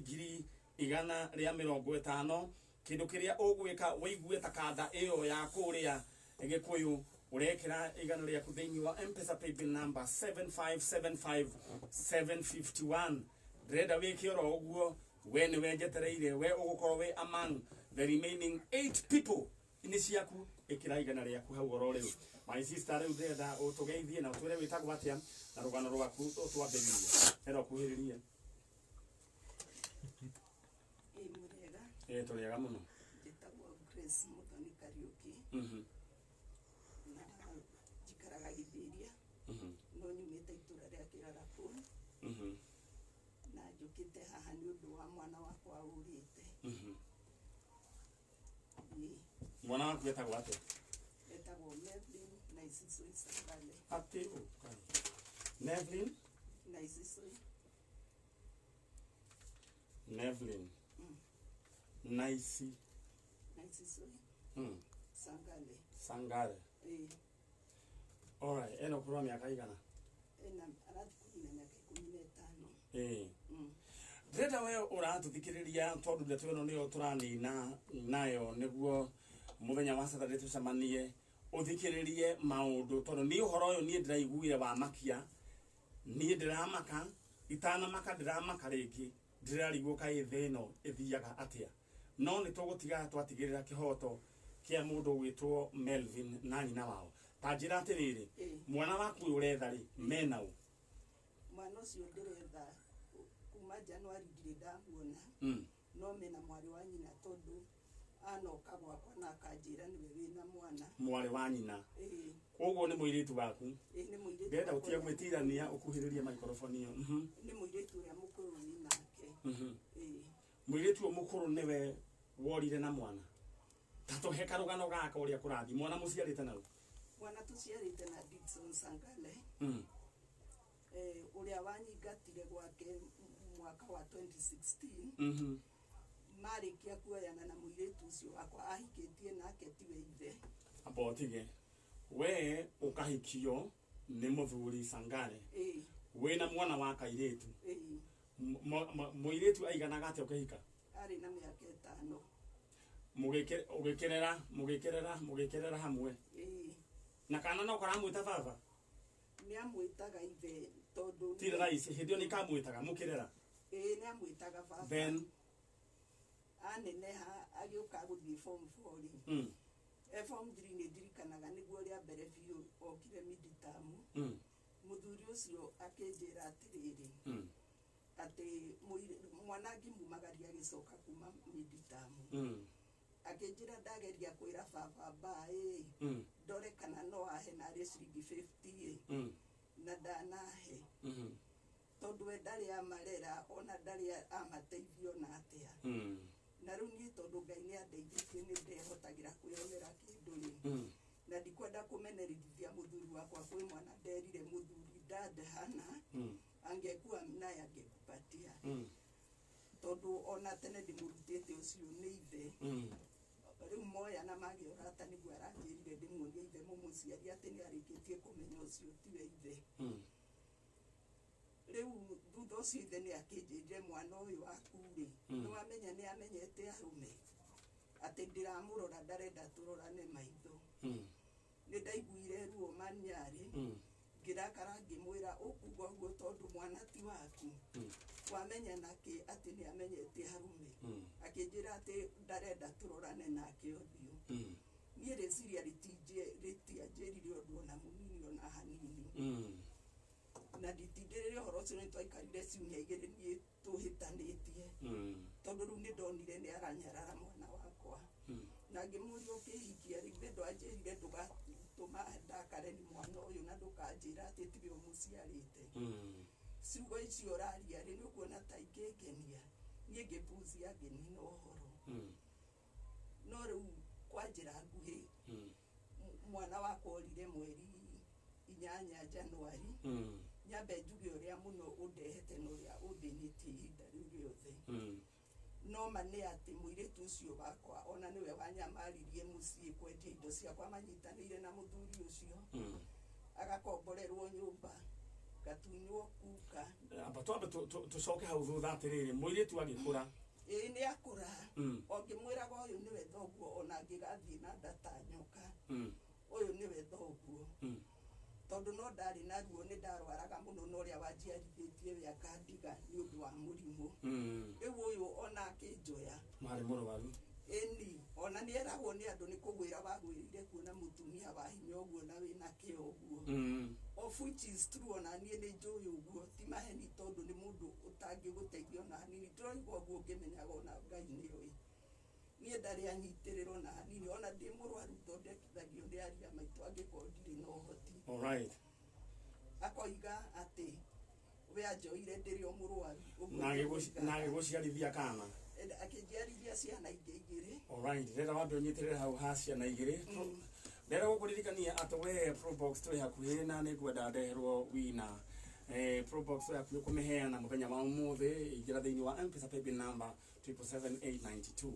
150,000. Kĩndũ kĩrĩa ũgwĩka, wĩigue ta kanda ĩyo ya kũrĩa Gĩkũyũ, ũrekĩra igana rĩaku thĩinĩ wa M-Pesa paybill number 7575751. Ndĩrenda wĩke oro ũguo. We nĩwe njetereire, we ũgũkorwo wĩ among the remaining 8 people. Nĩ ciaku, ĩkĩra igana rĩaku hau oro rĩu. My sister, rĩu ndĩrenda ũtũgeithie na ũtwĩre wĩtagwo atĩa na rũgano rwaku ũtwambĩrĩrie ero kuhĩrĩrie. Ĩ mũrega. Ĩ, tũrĩega mũno. Njĩtagwo Grace Muthoni Kariũki na njikaraga Gĩthĩria, no nyumĩte itũra rĩa Kĩrarakũ na njũkĩte haha nĩ ũndũ wa mwana wakwa ũrĩte. Ĩ. Mwana waku etagwo atĩa? Etagwo Melvin Naisisoi Sangale. Atĩ ũ Nevlin? Naisisoi. Nevlin Naisi Naisisoi Sangale. Sangale. Ĩ. Alright, ena ũkũrũ wa mĩaka igana? Ena arathiĩ kũnyina mĩaka 15. Ĩ, ndĩrenda we ũratũthikĩrĩria, tondũ ndeto ĩno nĩyo tũranina nayo nĩguo mũthenya wa Saturday tũcemanie, ũthikĩrĩrie maũndũ, tondũ niĩ ũhoro ũyũ niĩ ndĩraiguire wa makia. Niĩ ndĩramaka, itanamaka ndĩramaka rĩngĩ, ndĩrarigwo kaĩ thĩ ĩno ĩthiaga atĩa. No nĩ tũgũtiga twatigĩrĩra kĩhoto kĩa mũndũ ũgwĩtwo Melvin na nyina wao. Ta njĩra atĩrĩrĩ, mwana waku ũyũ ũretha rĩ, mena ũ? Mwana ũcio ndĩretha kuma Januari ndirĩ ndamuona. No mena mwarĩ wa nyina, tondũ anoka gwakwa na akanjĩra nĩwe wĩna mwana. Mwarĩ wa nyina? Ĩĩ. Koguo nĩ mũirĩtu waku? Ĩĩ, nĩ mũirĩtu Ndĩrenda wakwa ũtige ũrĩa gwĩtirania, ũkuhĩrĩrie microphone ĩyo. Nĩ mũirĩtu ũrĩa mũkũrũ wĩ nake. Ĩĩ. Mũirĩtu ũyũ mũkũrũ nĩwe worire na mwana. Ta tũhe karũgano gaka ũrĩa kũrathiĩ. Mwana mũciarĩte nau? Mwana tũciarĩte na Dickson Sangale, ũrĩa wanyingatire gwake mwaka wa 2016. Marĩkia kuoyana na mũirĩtu ũcio wakwa ahikĩtie nake tiwe ithe. Amba ũtige, we ũkahikio nĩ mũthuri Sangare? Ĩĩ. Wĩna mwana wa kairĩtu? Ĩĩ. Mũirĩtu aiganaga atĩa ũkĩhika? Arĩ na mĩaka 5. Ũgĩkĩrera mũgĩkĩrera mũgĩkĩrera hamwe? Ĩĩ. Na kana no karamwĩta baba? Nĩ amwĩtaga ithe tondũ Ti thaa ici, hĩndĩ ĩyo nĩ kamwĩtaga mũkĩrera? Ĩĩ, nĩ amwĩtaga baba. Then? Aneneha agĩũka gũthiĩ form 4 rĩ, e form 3, nĩ ndirikanaga nĩguo rĩa mbere biũ okire midterm. Mũthuri ũcio akĩnjĩra atĩrĩrĩ, atĩ mwana ngĩmumagaria agĩcoka kuma midterm, akĩnjĩra ndageria kwĩra baba mbaĩ, ndore kana no ahe narĩ ciringi 50 ĩ, na ndanahe, tondũ we ndarĩ amarera ona ndarĩ amateithia ona atĩa. Na rĩu niĩ, tondũ Ngai nĩ andeithĩtie, nĩ ndehotagĩra kwĩonera kĩndũ rĩ, na ndikwenda kũmenerithia mũthuri wakwa kwĩ mwana, nderire mũthuri, "Dad hana, angekuwa naye angekupatia," tondũ ona tene ndĩmũrutĩte ũcio nĩ ithe. Rĩu moya na magĩa ũrata, nĩguo aranjĩrire ndĩmuonie ithe mũmũciari atĩ nĩ arĩkĩtie kũmenya ũcio tiwe ithe. Rĩu thutha ũcio ithe nĩ akĩnjĩrire, "Mwana ũyũ waku rĩ, nĩ wamenya nĩ amenyete arũme, atĩ ndĩramũrora ndarenda tũrorane maitho." Nĩ ndaiguire ruo manyarĩ. Ngĩrakara, ngĩmwĩra, "Ũkuga ũguo tondũ mwana ti waku? Wamenya nakĩ atĩ nĩ amenyete arũme?" Akĩnjĩra atĩ ndarenda tũrorane nake ũthiũ. Niĩ rĩciria. Na nditindĩrĩre ũhoro ũcio nĩ twaikarire ciumia igĩrĩ niĩ tũhĩtanĩtie. Tondũ rĩu nĩ ndonire nĩ aranyarara mwana wakwa. Na ngĩmũria ũkĩhikia rĩ githĩ ndwanjĩrire ndũgatũma ndakare nĩ mwana ũyũ na ndũkanjĩra atĩ tiwe ũmũciarĩte. Ciugo icio ũraria rĩ nĩ ũkuona ta ingĩngenia niĩ ngĩpuzia ngĩnina ũhoro. No rĩu kwa njĩra nguhĩ mwana wakwa orire mweri 8 Januari. Nyambe njuge ũrĩa mũno ũndehete na ũrĩa ũthĩnĩtie ihinda rĩu rĩothe. No ma nĩ atĩ mũirĩtu ũcio wakwa ona nĩwe wanyamaririe mũciĩ kwendia indo ciakwa manyitanĩire na mũthuri ũcio. Agakomborerwo nyũmba gatunywo kuka. Amba twambe tũcoke hau thutha atĩrĩrĩ mũirĩtu agĩkũra. Ĩĩ nĩ akũra. Ongĩmwĩraga ũyũ nĩwe thoguo ona angĩgathiĩ na nda ta nyoka. Ũyũ nĩwe thoguo. Tondũ no ndarĩ na ruo nĩ ndarwaraga mũno na ũrĩa wanjiarithĩtie we akandiga nĩ ũndũ wa mũrimũ. Rĩu ũyũ ona akĩnjoya. Marĩ mũrwaru. Ĩni ona nĩ eragwo nĩ andũ nĩ kũgwĩra wagwĩrĩire kuona mũtumia wa hinya ũguo na wĩna kĩo ũguo. Of which is true ona niĩ nĩ njũĩ ũguo ti maheni tondũ nĩ mũndũ ũtangĩgũteithia ona hanini. Ndĩroiga ũguo ngĩmenyaga ona Ngai nĩoĩ. Niĩ ndarĩ anyitĩrĩrwo na hanini ona ndĩ mũrwaru thondekithagio nĩ aria maitũ angĩkorwo ndirĩ na ũhoti. All right. Akoiga atĩ we anjoire ndĩrĩ o mũrwaru. Na agĩgũciarithia kana? Akĩnjiarithia ciana ingĩ igĩrĩ. All right. Ndĩrenda wambe ũnyitĩrĩre hau ha ciana igĩrĩ. Ndĩrenda gũkũririkania atĩ we Probox twĩ hakuhĩ na nĩ ngwenda ndeherwo wina. Probox twĩ hakuhĩ kũmĩheana mũthenya wa ũmũthĩ. Ingĩra thĩinĩ wa M-Pesa paybill number 777892.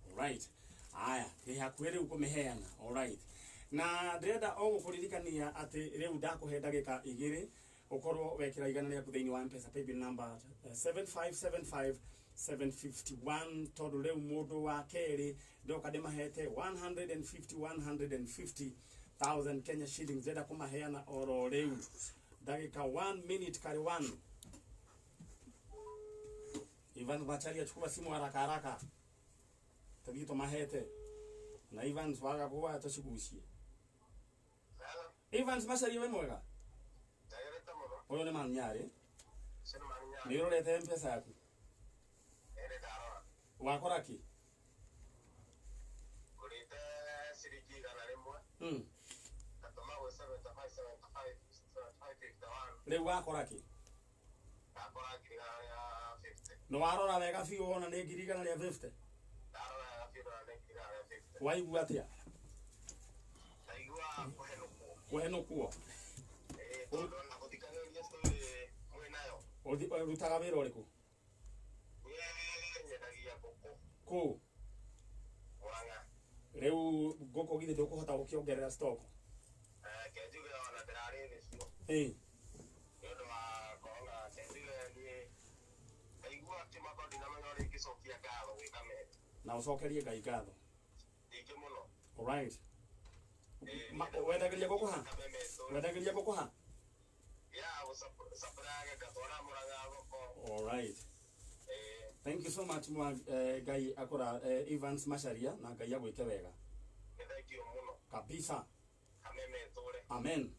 All right. Aya, ndĩ hakuhĩ rĩu kũmĩheana. All right. Na ndĩrenda o gũkũririkania atĩ rĩu ndakũhe ndagĩka igĩrĩ ũkorwo wekĩra igana rĩaku thĩinĩ wa M-Pesa paybill number 7575 751 tondũ rĩu mũndũ wa kerĩ ndoka ndĩmahete 150 150,000 Kenya shillings ndĩrenda kũmaheana oro rĩu ndagĩka 1 minute karĩ 1. Ivan Macharia chukua simu haraka haraka tũthiĩ tũmahete na Evans waga kuwa tũcigucie. Evans Macharia wĩ mwega? Ũyũ nĩ Manyarĩ. Nĩ ũrorete M-Pesa yaku? Wakora kĩ? Ngũrĩte ciringi 100. Ngatũma gwĩ 75 75 75 51. Rĩu wakora kĩ? Ndakora 150. Nĩ warora wega biũ wona nĩ 150? Ndarora wega biũ ndona nĩ 150. Waigua atĩa? Ndaigua kũhenũkwo. Kũhenũkwo? Ĩĩ, tondũ ona gũthikagĩrĩria story mwĩnayo. Ũrutaga wĩra ũrĩkũ? Niĩ nyendagia ngũkũ. Kũ? Murang'a. Rĩu ngũkũ githĩ ndũkũhota gũkĩongerera stock? Ke njuge ona ndĩrarĩ thĩ biũ. Nĩ ũndũ wa corona, ke njuge niĩ ndaigua kĩmako ndinamenya ũrĩa ingĩcokia ngatho gwĩ Kameme. Na ũcokerie Ngai ngatho. Nyingĩ mũno. All right. Wendagĩria ngũkũ ha? Wendagĩria ngũkũ ha? Ya, gũsupply ngatwara Murang'a thoko. All right. Thank you so much Ngai akora Evans Macharia na Ngai agwĩke wega. Nĩ thank you mũno. Kabisa. Kameme tũre. Amen.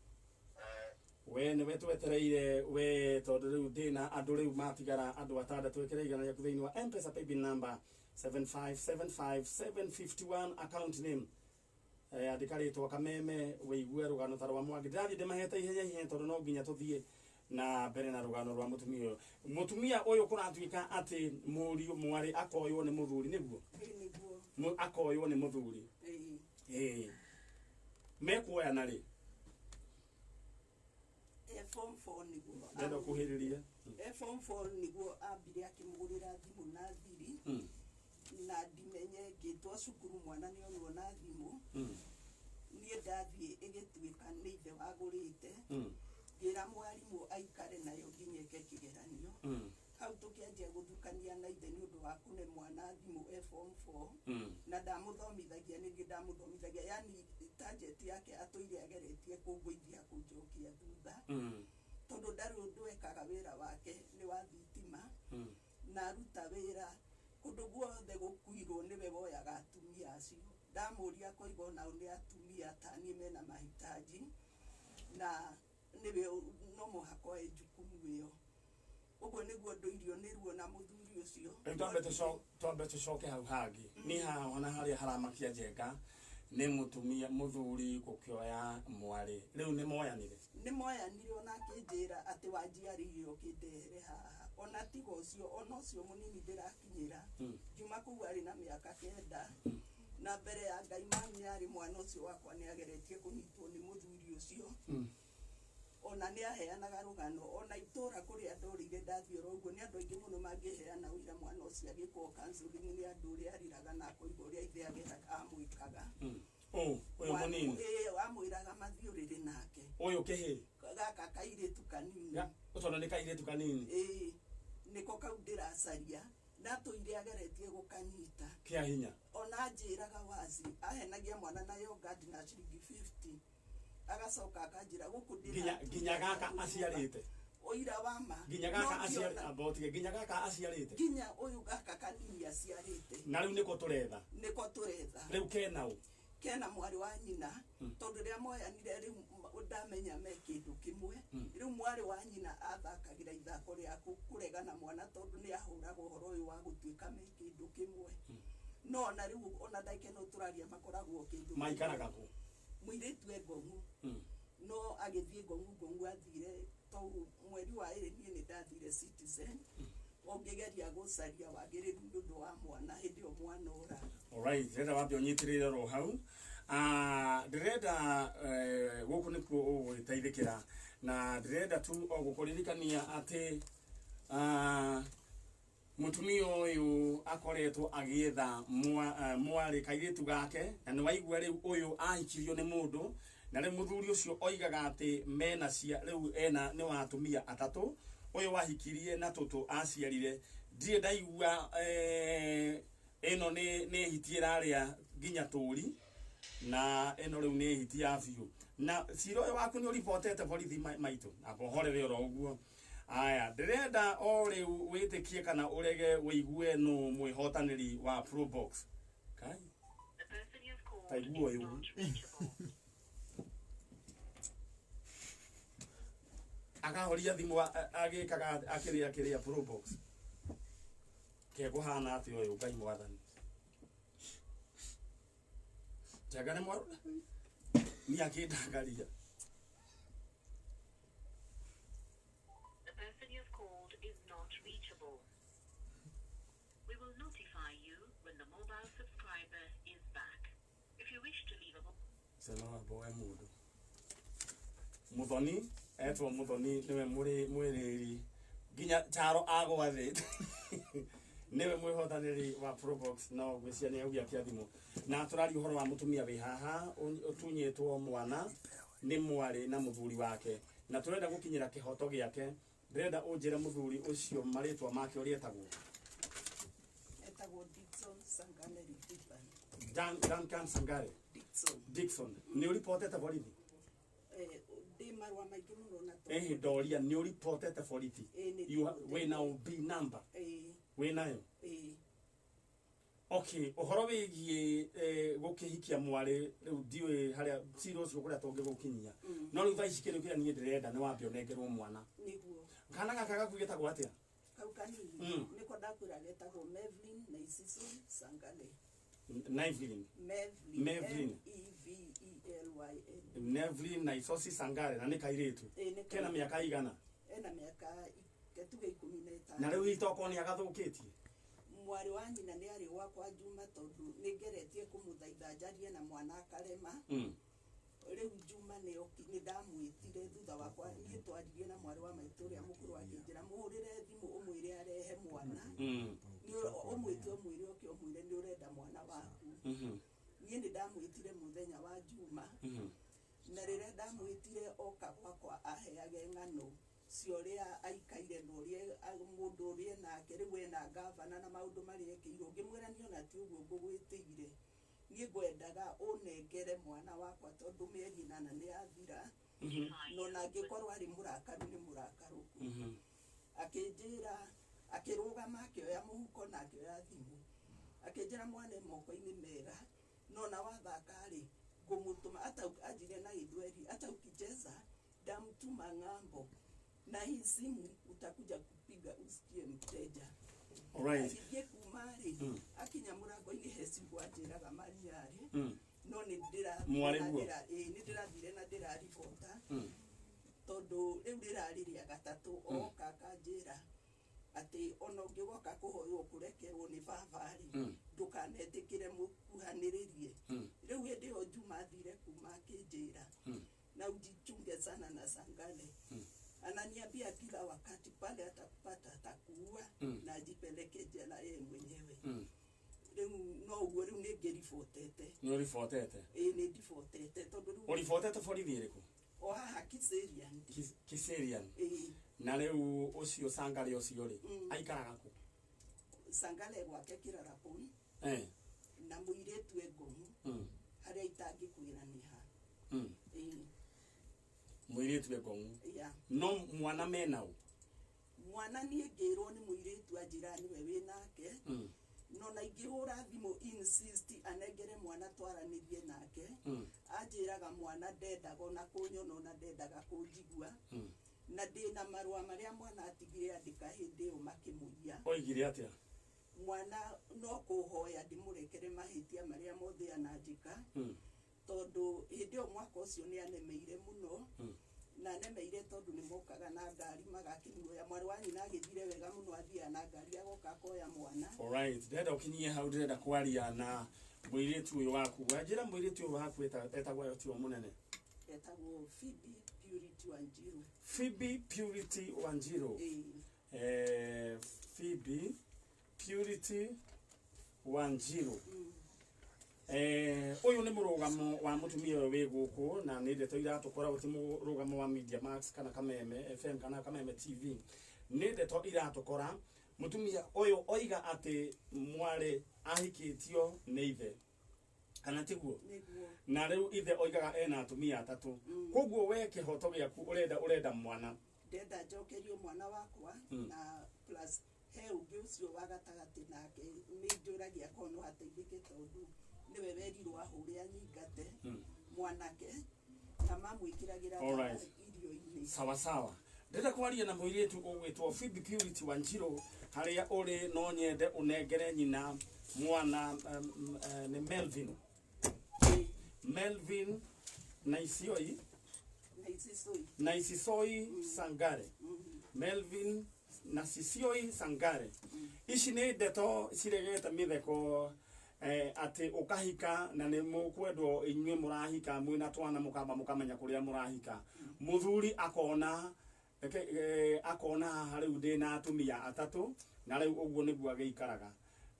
We nĩwe twetereire we tondũ rĩu ndĩna andũ rĩu matigara andũ atandatũ ĩkĩra igana rĩaku thĩinĩ wa M-Pesa paybill number 7575751 account name. Andĩka rĩtwa Kameme wĩigue rũgano ta rwa Mwangi. Ndĩrathiĩ ndĩmahete ihenya ihenya tondũ no nginya tũthiĩ na mbere na rũgano rwa mũtumia ũyũ. Mũtumia ũyũ kũratuĩka atĩ mũriũ mwarĩ akoywo nĩ mũthuri nĩguo? Nĩguo. Akoywo nĩ mũthuri. Ĩĩ. Mekuoyana rĩ? Form 4 nĩguo. Ndĩrenda kũhĩrĩria. Form 4 nĩguo ambire akĩmũgũrĩra thimũ na thiri. Na ndimenye ngĩtwo cukuru mwana nĩonwo na thimũ. Niĩ ndathiĩ ĩgĩtuĩka nĩ ithe wagũrĩte. Ngĩra mwarimũ aikare nayo nginya eke kĩgeranio. Hau tũkĩanjia gũthukania na ithe nĩ ũndũ wa kũne mwana thimũ e form 4. Na ndamũthomithagia nĩ ndamũthomithagia yani target yake atũire ageretie kũngũithia kũnjokia thutha. Tondũ ndarĩ ũndũ ekaga wĩra wake nĩ wa thitima. Na aruta wĩra kũndũ guothe gũkuirwo nĩwe woyaga atumia acio. Ndamũria akoiga onao nĩ atumia ta niĩ mena mahitaji. Na Nĩwe no mũhaka oe jukumu ĩyo. Ũguo nĩguo ndũirio nĩ ruo na mũthuri ũcio. Rĩu twambe tũcoke hau hangĩ. Nĩ haha na harĩa haramakia Njenga nĩ mũtumia mũthuri gũkĩoya mwarĩ. Rĩu nĩ moyanire. Nĩ moyanire, ona akĩnjĩra atĩ wanjiarĩire ũkĩndehere haha. Ona tiga ũcio, ona ũcio mũnini ndĩrakinyĩra, ngiuma kũu arĩ na mĩaka 9, na mbere ya Ngai mami arĩ mwana ũcio wakwa nĩ ageretie kũnyitwo nĩ mũthuri ũcio. Ona nĩ aheanaga rũgano, ona itũra kũrĩa ndorĩire ndathiĩ oro ũguo, nĩ andũ aingĩ mũno mangĩheana ũira mwana ũcio agĩkwo counseling nĩ andũ ũrĩa arĩraga na akoiga ũrĩa ithe amwĩkaga. Ũyũ mũnini? Ĩĩ, amwĩraga mathiĩ ũrĩrĩ nake. Ũyũ kĩhĩ? Gaka kairĩtu kanini. Tondũ nĩ kairĩtu kanini? Ĩĩ, nĩko kau ndĩracaria. Ndatũire ageretie gũkanyita. Kĩa hinya? Ona anjĩraga waci, ahenagia mwana na yogurt na ciringi 50. Agacoka akanjĩra gũkũ ndĩra nginya gaka aciarĩte. Ũira wa ma. Nginya gaka aciarĩte, abotige nginya gaka aciarĩte. Nginya ũyũ gaka kanini aciarĩte. Na rĩu nĩko tũretha. Nĩko tũretha. Rĩu kena ũ? Kena mwarĩ wa nyina, tondũ rĩrĩa moyanire rĩu ndamenya me kĩndũ kĩmwe. Rĩu mwarĩ wa nyina athakagĩra ithako rĩa kũregana mwana tondũ nĩ ahũraga ũhoro ũyũ wa gũtuĩka me kĩndũ kĩmwe. No ona rĩu ona ndagĩka ĩno tũraria makoragwo kĩndũ. Maikaraga kũ? Mũirĩtu e Ngong'u. No agĩthiĩ Ngong'u athire tou mweri wa 2 niĩ nĩ ndathire Citizen. Ũngĩgeria gũcaria wagĩrĩru nĩ ũndũ wa mwana hĩndĩ ĩyo mwana ora. Alright, ndĩrenda wambe ũnyitĩrĩre oro hau. Ndĩrenda gũkũ nĩkuo ũgũgĩteithĩkĩra, na ndĩrenda tu o gũkũririkania atĩ mũtumia ũyũ akoretwo agĩetha mwarĩ kairĩtu gake, na nĩ waigua rĩu ũyũ ahikirio nĩ mũndũ, na rĩu mũthuri ũcio oigaga atĩ mena cia rĩu ena nĩ wa atumia atatũ. Ũyũ wahikirie na tũtũ aciarire, ndirĩ ndaigua ĩno nĩ hiti ĩrarĩa nginya tũri, na ĩno rĩu nĩ hiti ya biũ. Na cira ũyũ waku nĩ ũribotete borithi maitũ, na ũhorere oro ũguo. Aya, ndĩrenda o rĩu wĩtĩkie kana ũrege ũigue nũ mwĩhotanĩri wa Probox. Kai? Ta igua ũyũ. Akahoria thimũ agĩkaga akĩrĩa kĩrĩa Probox. Kekũhana atĩa ũyũ Ngai mwathani? Njenga nĩ mwarũ? Niĩ akĩndangaria. The person you've called is not reachable. We will notify you when the mobile subscriber is back. If you wish to leave a Sema boy mũndũ. Muthoni, etwo Muthoni niwe mwĩrĩri nginya Charo agwathĩte. Niwe mwĩhotanĩri wa Probox, no ngwĩciria nĩ augia kĩa thimũ. Na tũraria ũhoro wa mũtumia wĩ haha ũtunyĩtwo mwana nĩ mwarĩ na mũthuri wake, na tũrenda gũkinyĩra kĩhoto gĩake. Ndĩrenda ũnjĩre mũthuri ũcio marĩtwa make ũrĩa etagwo. Etagwo Dickson Sangale Ridipan. Duncan Sangale. Dickson. Dickson. Nĩ ũripotete borithi? Ndĩ marũa maingĩ mũno na Ĩhĩ, ndoria nĩ ũripotete borithi? Wĩna OB number? Wĩnayo? Okay, ũhoro wĩgiĩ gũkĩhikia mwarĩ rĩu ndiũĩ harĩa cira ũcio kũrĩa tũngĩgũkinyia. No rĩu thaa ici kĩndũ kĩrĩa niĩ ndĩrenda nĩ wambe ũnengerwo mwana. Nĩguo. Kana gaka gaku getagwo atĩa? Kau kanini. Nĩko ndakwĩra getagwo Mevlyn Naisison Sangale. Nevlyn. Mevlyn. M-E-V-E-L-Y-N. Nevlyn Naisosi Sangale, na nĩ kairĩtu. Kena mĩaka igana? Ena mĩaka ketuge 15. Na rĩu itokorwo nĩ agathũkĩtie? Mwarĩ wa nyina nĩ arĩ gwakwa Juma tondũ nĩ ngeretie kũmũthaitha njarie na mwana akarema. Rĩu Juma nĩ ndamwĩtire thutha wakwa, niĩ twaririe na mwarĩ wa maitũ ũrĩa mũkũrũ akĩnjĩra mũhũrĩre thimũ ũmwĩre arehe mwana. Ũmwĩte ũmwĩre ũke ũmwĩre nĩ ũrenda mwana waku. Niĩ nĩ ndamwĩtire mũthenya wa Juma. Na rĩrĩa ndamwĩtire oka gwakwa aheage ng'ano cia ũrĩa aikaire na ũrĩa mũndũ ũrĩa enake rĩu ena gavana na maũndũ marĩa ekĩirwo. Ngĩmwĩra niĩ ona ti ũguo ngũgwĩtĩire, niĩ ngwendaga ũnengere mwana wakwa tondũ mĩeri 8 nĩ yathira, na ona angĩkorwo arĩ mũrakaru nĩ mũrakaru. Akĩnjĩra, akĩrũgama akĩoya mũhuko na akĩoya thimũ, akĩnjĩra mwana e moko-inĩ mega, no ona wathaka rĩ ngũmũtũma, anjire na Gĩthweri, hata ukicheza ndamtuma Nimekutuma ng'ambo na hii simu utakuja kupiga usikie mteja. Alright. Agĩthiĩ kuma rĩ, akinya mũrango-inĩ he ciugo anjĩraga mariarĩ, no nĩ Mwarĩguo? Nĩ ndĩrathire na ndĩraribota, tondũ rĩu rĩrarĩ rĩa gatatũ oka akanjĩra atĩ ona ũngĩgoka kũhoywo kũrekerwo nĩ baba rĩ, ndũkanetĩkĩre mũkuhanĩrĩrie. Rĩu hĩndĩ ĩyo Juma athire kuma akĩnjĩra na ujichunge sana na Sangale. Ananiambia kila wakati pale atakupata atakuua na ajipeleke jela yeye mwenyewe. Rĩu no ũguo, rĩu nĩ ngĩribotete. Nĩ ũribotete? Ĩĩ, nĩ ndibotete tondũ rĩu Ũribotete borithi ĩrĩkũ? O haha Kiserian. Kiserian? Ĩĩ. Na rĩu ũcio Sangale ũcio rĩ, aikaraga kũ? Sangale gwake Kĩrarapũi. Na mũirĩtu e Ngong'u, harĩa itangĩkwĩra nĩ ha. Ĩĩ. Mũirĩtu e Ngong'u? Ya. No mwana menau? Mwana niĩ ngĩrwo nĩ mũirĩtu anjĩra nĩwe wĩ nake, no na ingĩhũra thimũ insist anengere mwana twaranĩrie nake, anjĩraga mwana ndendaga ona kũnyona, ona ndendaga kũnjigua. Na ndĩna marũa marĩa mwana atigire andĩka hĩndĩ ĩyo makĩmũiya. Oigire atĩa? Mwana no kũhoya ndĩmũrekere mahĩtia marĩa mothe ananjĩka, tondũ hĩndĩ ĩyo mwaka ũcio nĩ anemeire mũno, na anemeire tondũ nĩ mokaga na ngari magakĩmuoya. Mwarĩ wa nyina agĩthire wega mũno, athiaga na ngari agoka akoya mwana. Alright, ndĩrenda ũkinyie hau, ndĩrenda kwaria na mũirĩtu ũyũ waku. Wanjĩra mũirĩtu ũyũ waku etagwo tiwe mũnene? Etagwo Phoebe Purity Wanjiru. Phoebe Purity Wanjiru. Ĩĩ. Phoebe Purity Wanjiru. Ũyũ nĩ mũrũgamo wa mũtumia ũyũ wĩ gũkũ, na nĩ ndeto iratũkora, ti mũrũgamo wa Media Max kana Kameme FM kana Kameme TV, nĩ ndeto iratũkora. Mũtumia ũyũ oiga atĩ mwarĩ ahikĩtio nĩ ithe, kana tiguo? Nĩguo. Na rĩu ithe oigaga ena atumia atatũ, koguo we kĩhoto gĩaku ũrenda mwana. Ndenda njokerio mwana wakwa, na plus he ũngĩ ũcio wa gatagatĩ nake nĩ njũragia korwo no ateithĩke, tondũ nĩwe werirwo ahũre anyingate mwanake na mamwĩkĩragĩra irio-inĩ. Sawa sawa, ndĩrenda kwaria na mũirĩtu ũgwĩtwo Phoebe Purity Wanjiru. Harĩa ũrĩ, no nyende ũnengere nyina mwana, nĩ Melvin. Melvin Naisioi. Naisisoi. Naisisoi Sangare. Melvin Nasisioi Sangare. Ici nĩ ndeto ciregete mĩtheko, atĩ ũkahika na nĩ mũkwendwo inyuĩ mũrahika mwĩna twana, mũkamba mũkamenya kũrĩa mũrahika, mũthuri akona akona haha rĩu ndĩna atumia atatũ, na rĩu ũguo nĩguo agĩikaraga,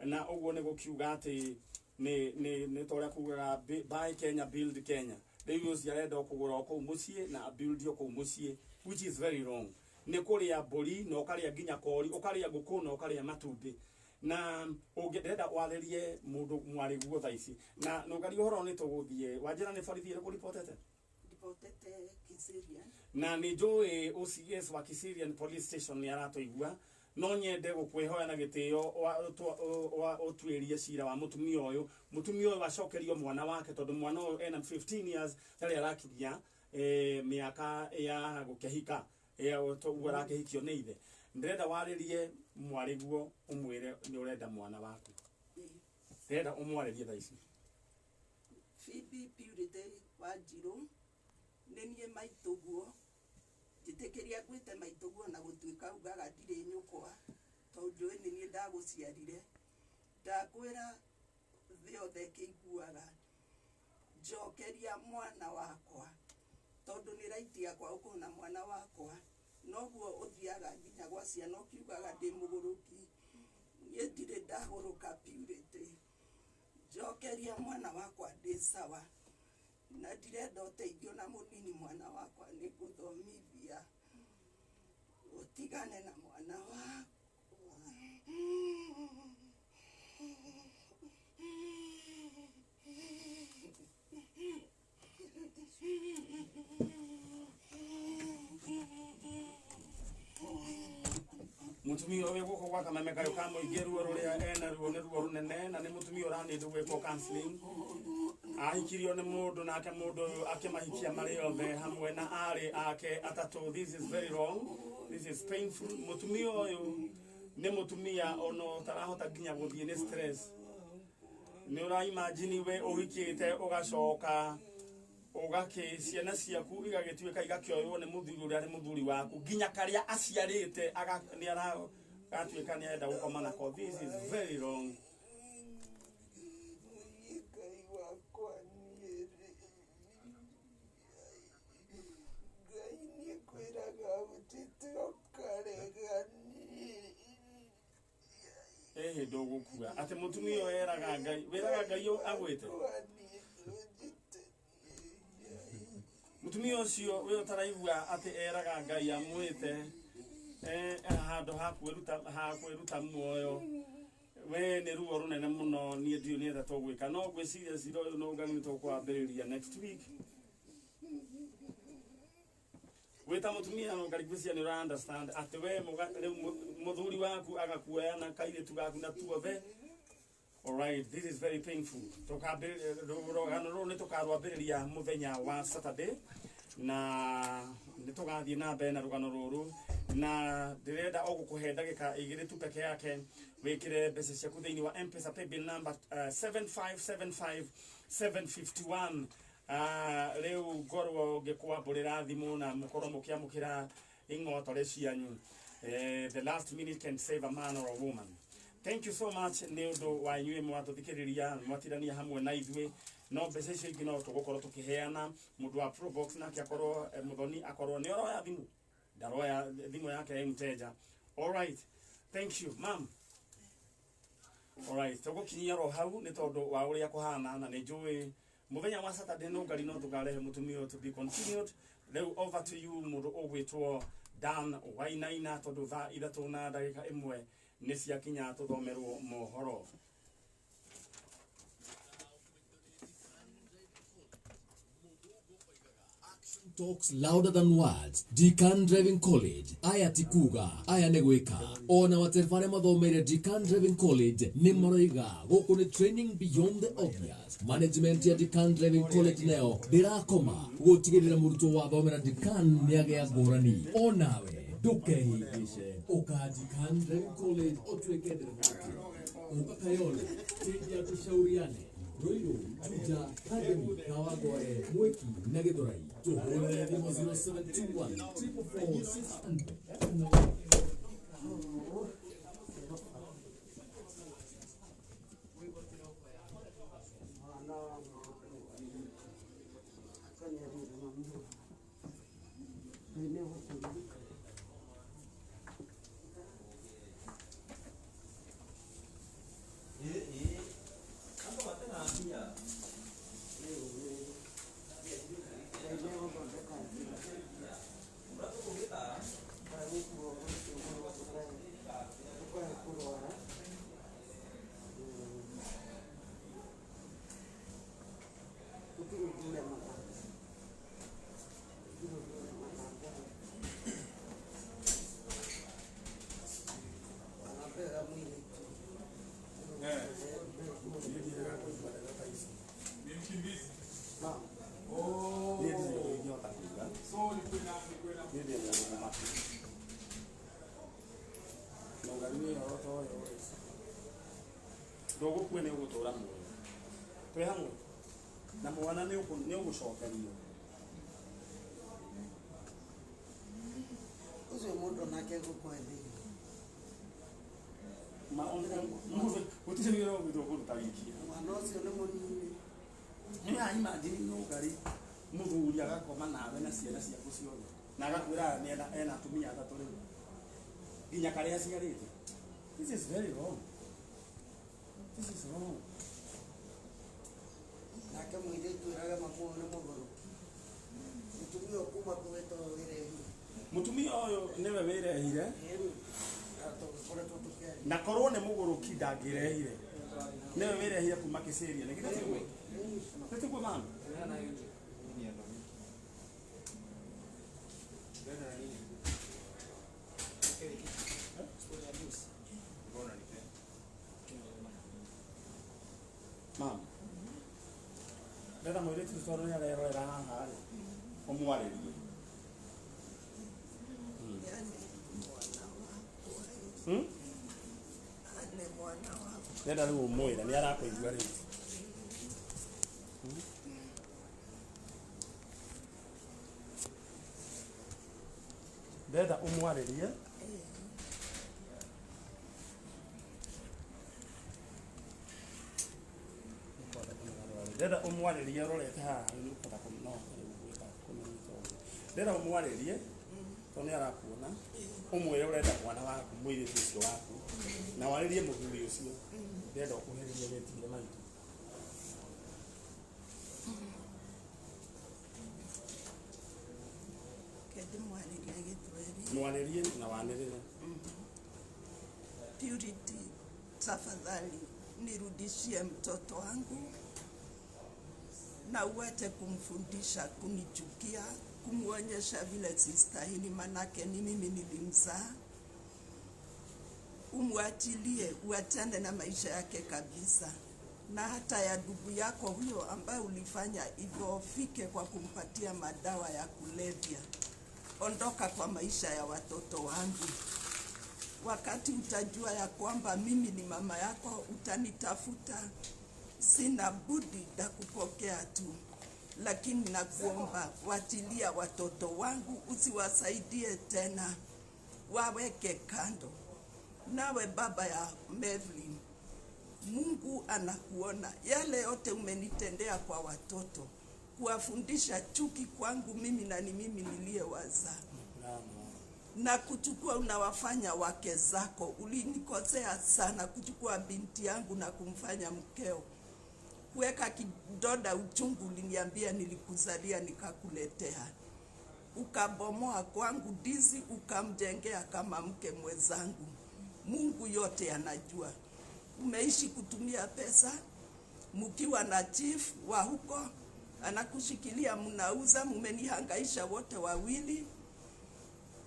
na ũguo nĩ gũkiuga atĩ nĩ ta ũrĩa kugaga buy Kenya, build Kenya. Rĩu ũcio arenda kũgũra o kũu mũciĩ na build o kũu mũciĩ, which is very wrong. Nĩ kũrĩa mbũri na ũkarĩa nginya kori, ũkarĩa ngũkũ na ũkarĩa matumbĩ. Na ũngĩenda warĩrie mũndũ mwarĩguo thaa ici na nũngari ũhoro nĩ tũgũthiĩ. Wanjĩra nĩ borithi ĩrĩkũ ribotete? Ndibotete Kiserian. Na nĩ njũĩ OCS wa Kiserian Police Station nĩ aratũigua. No nyende gũkwĩhoya na gĩtĩo ũtuĩrie cira wa mũtumia ũyũ, mũtumia ũyũ acokerio mwana wake, tondũ mwana ũyũ ena 15 years, ndarĩ arakinyia mĩaka ya gũkĩhika, ũguo arakĩhikio nĩ ithe. Ndĩrenda warĩrie mwarĩguo ũmwĩre nĩ ũrenda mwana waku. Ndĩrenda ũmwarĩrie thaa ici. Phoebe Purity Wanjiru, nĩ niĩ maitũguo. Njĩtĩkĩria ngwĩte maitũguo na gũtuĩka ugaga ndirĩ nyũkwa, tondũ njũĩ nĩ niĩ ndagũciarire. Ndakwĩra thĩ yothe ĩkĩiguaga, njokeria mwana wakwa, tondũ nĩ right yakwa gũkorwo na mwana wakwa. Noguo ũthiaga nginya gwa ciana ũkiugaga ndĩ mũgũrũki, niĩ ndirĩ ndagũrũka. Purity, njokeria mwana wakwa, ndĩ sawa na ndirenda ũteithio na mũnini. Mwana wakwa nĩ ngũthomithia, ũtigane na mwana wakwa. Mutumia ũyũ gũkũ gwa Kameme kayũ ka mũingĩ, ruo rũrĩa ena ruo nĩ ruo rũnene, na nĩ mũtumia ũranĩndũ gwĩkwo counseling. Ahikirio nĩ mũndũ nake mũndũ ũyũ akĩmahikia marĩ othe hamwe na arĩ ake atatũ. This is very wrong. This is painful. Mũtumia ũyũ nĩ mũtumia ona ũtarahota nginya gũthiĩ nĩ stress. Nĩ ũra imagine we ũhikĩte ũgacoka ũgakĩ ciana ciaku igagĩtuĩka igakĩoywo nĩ mũthuri ũrĩa nĩ mũthuri waku nginya karĩa aciarĩte nĩ aratuĩka nĩ arenda gũkoma nako. This is very wrong. Ndũgũkua atĩ mũtumia ũyũ eraga Ngai wĩraga Ngai agwĩte mũtumia ũcio we ũtaraigua atĩ eraga Ngai amwĩte handũ ha kwĩruta muoyo we nĩ ruo rũnene mũno niĩ ndiũĩ nĩ atĩa tũgwĩka no ngwĩciria cira ũyũ no Ngai nĩ tũkwambĩrĩria next week gwĩta mũtumia no Ngai ngwĩciria nĩ ũra understand atĩ we rĩu mũthuri waku agakuoya na kairĩtu gaku na tuothe. Alright, this is very painful. Rũgano rũrũ nĩ tũkarwambĩrĩria mũthenya wa Saturday na nĩ tũgathiĩ na mbere na rũgano rũrũ na ndĩrenda o gũkũhe ndagĩka igĩrĩ tu peke yake wĩkĩre mbeca ciaku thĩinĩ wa M-Pesa paybill number 7575 751. Rĩu ngorwo ngĩkwambũrĩra thimũ na mũkorwo mũkĩamũkĩra ing'otore cianyu. The last minute can save a man or a woman. Thank you so much nĩ ũndũ wa inyuĩ mwatũthikĩrĩria mwatirania hamwe na ithuĩ no mbeca icio ingĩ no tũgũkorwo tũkĩheana mũndũ wa Probox nake akorwo mũthoni akorwo nĩ ũroya thimũ ndaroya thimũ yake ĩ mteja. Alright, thank you ma'am. Alright, tũgũkinyia ro hau nĩ tondũ wa ũrĩa kũhana na nĩ njũĩ mũthenya wa Saturday no ngari no tũkarehe mũtumia ũyũ to be continued. Rĩu over to you mũndũ ũgwĩtwo Dan Wainaina tondũ thaa 3 na ndagĩka 1 nĩ ciakinya tũthomerwo mohoro. Talks louder than words. Decan Driving College. Aya ti kuga, aya nĩ gwĩka. Ona matereba arĩa mathomeire Decan Driving College nĩ maroiga gũkũ nĩ training beyond the obvious. Management ya Decan Driving College nayo ndĩrakoma gũtigĩrĩra mũrutwo wathomera Decan nĩagĩa ngũrani. Onawe ndũkehĩngĩce ũka Decan Driving College ũtuĩke ndereba. Ũka Kayole, teja tushauriane. Ruiru, Juja, Academy, Kawangware, Mwiki na Githurai. Tũhũrĩre thimũ 0721 444 600. Ndũgũkua nĩ ũgũtũra muoyo twĩ hamwe na mwana nĩ ũgũcokerio ũcio mũndũ nake gũkwethia gũtirĩ wĩra ũgwĩtwo kũruta wiki mwana ũcio nĩ mũnini nĩ imagine no ngari mũthuri agakoma nawe na ciana ciaku ciothe na agakwĩra ena atumia atatũ rĩu nginya karĩa aciarĩte. This is very wrong. This is wrong. Nake mũirĩtu ĩraga mamu nĩ mũgũrũki mũtumia kuma kũwĩtwo wĩrehire mũtumia ũyũ nĩwe wĩrehire na korwo nĩ mũgũrũki ndangĩrehire nĩwe wĩrehire kuma Kĩcĩria nĩ githĩ tiguo mama? Mama, Ndenda mũirĩtu tondũ nĩ arerorera haha rĩ, ũmwarĩrie. Ndenda rĩu ũmwĩre nĩ arakũigua rĩu. Ndenda ũmwarĩrie. Ndenda ũmwarĩrie ũrorete haha nĩ ũkũhota no gwĩka kũmũnyita ũguo. Ndenda ũmwarĩrie tondũ nĩ arakuona, ũmwĩre ũrenda mwana waku mũirĩtu ũcio waku na warĩrie mũthuri ũcio. Ndenda ũkuhĩrĩrie wĩtigire maitũ. Ndĩmwarĩrie Gĩthweri. Mwarĩrie na wanĩrĩre. Purity, tafadhali nirudishie mtoto wangu na uache kumfundisha kunichukia, kumwonyesha vile sistahili, manake ni mimi nilimzaa. Umwachilie, uachane na maisha yake kabisa, na hata ya ndugu yako huyo ambaye ulifanya idhoofike kwa kumpatia madawa ya kulevya. Ondoka kwa maisha ya watoto wangu. Wakati utajua ya kwamba mimi ni mama yako, utanitafuta. Sina budi da kupokea tu, lakini nakuomba, wachilia watoto wangu, usiwasaidie tena, waweke kando. Nawe baba ya Mevlin, Mungu anakuona yale yote umenitendea kwa watoto, kuwafundisha chuki kwangu mimi na ni mimi niliyewazaa na kuchukua unawafanya wake zako. Ulinikosea sana kuchukua binti yangu na kumfanya mkeo, kuweka kidoda uchungu. Uliniambia nilikuzalia nikakuletea, ukabomoa kwangu dizi, ukamjengea kama mke mwenzangu. Mungu yote anajua. Umeishi kutumia pesa mkiwa na chief wa huko anakushikilia, mnauza, mumenihangaisha wote wawili,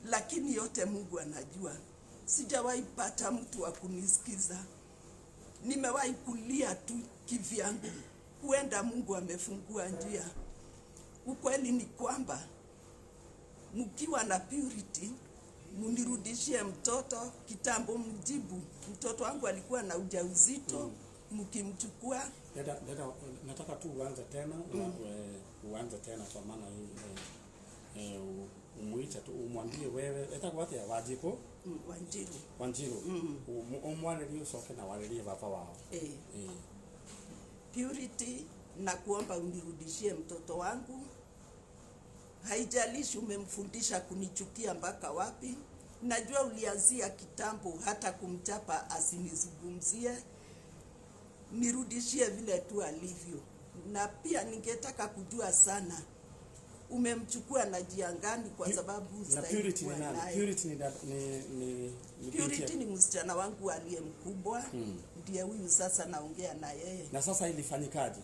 lakini yote Mungu anajua. Sijawahi pata mtu wa kunisikiza, nimewahi kulia tu kivyangu. Huenda Mungu amefungua njia. Ukweli ni kwamba mkiwa na Purity, munirudishie mtoto kitambo, mjibu mtoto wangu alikuwa na ujauzito, mkimchukua. Dada, nataka tu uanze tena, uanze tena kwa maana umuite tu umwambie wewe etagwo atia Wanjiku. Wanjiru. Wanjiru. Umwarĩrie ucoke na warĩrie baba wao. Purity, na kuomba unirudishie mtoto wangu. Haijalishi umemfundisha kunichukia mpaka wapi. Najua ulianzia kitambo hata kumchapa asinizungumzie. Nirudishie vile tu alivyo. Na pia ningetaka kujua sana umemchukua na jiangani, kwa sababu na Purity ni nani? Purity ni Purity ni msichana wangu aliye mkubwa, ndiye huyu sasa naongea na yeye. Na sasa ilifanyikaje?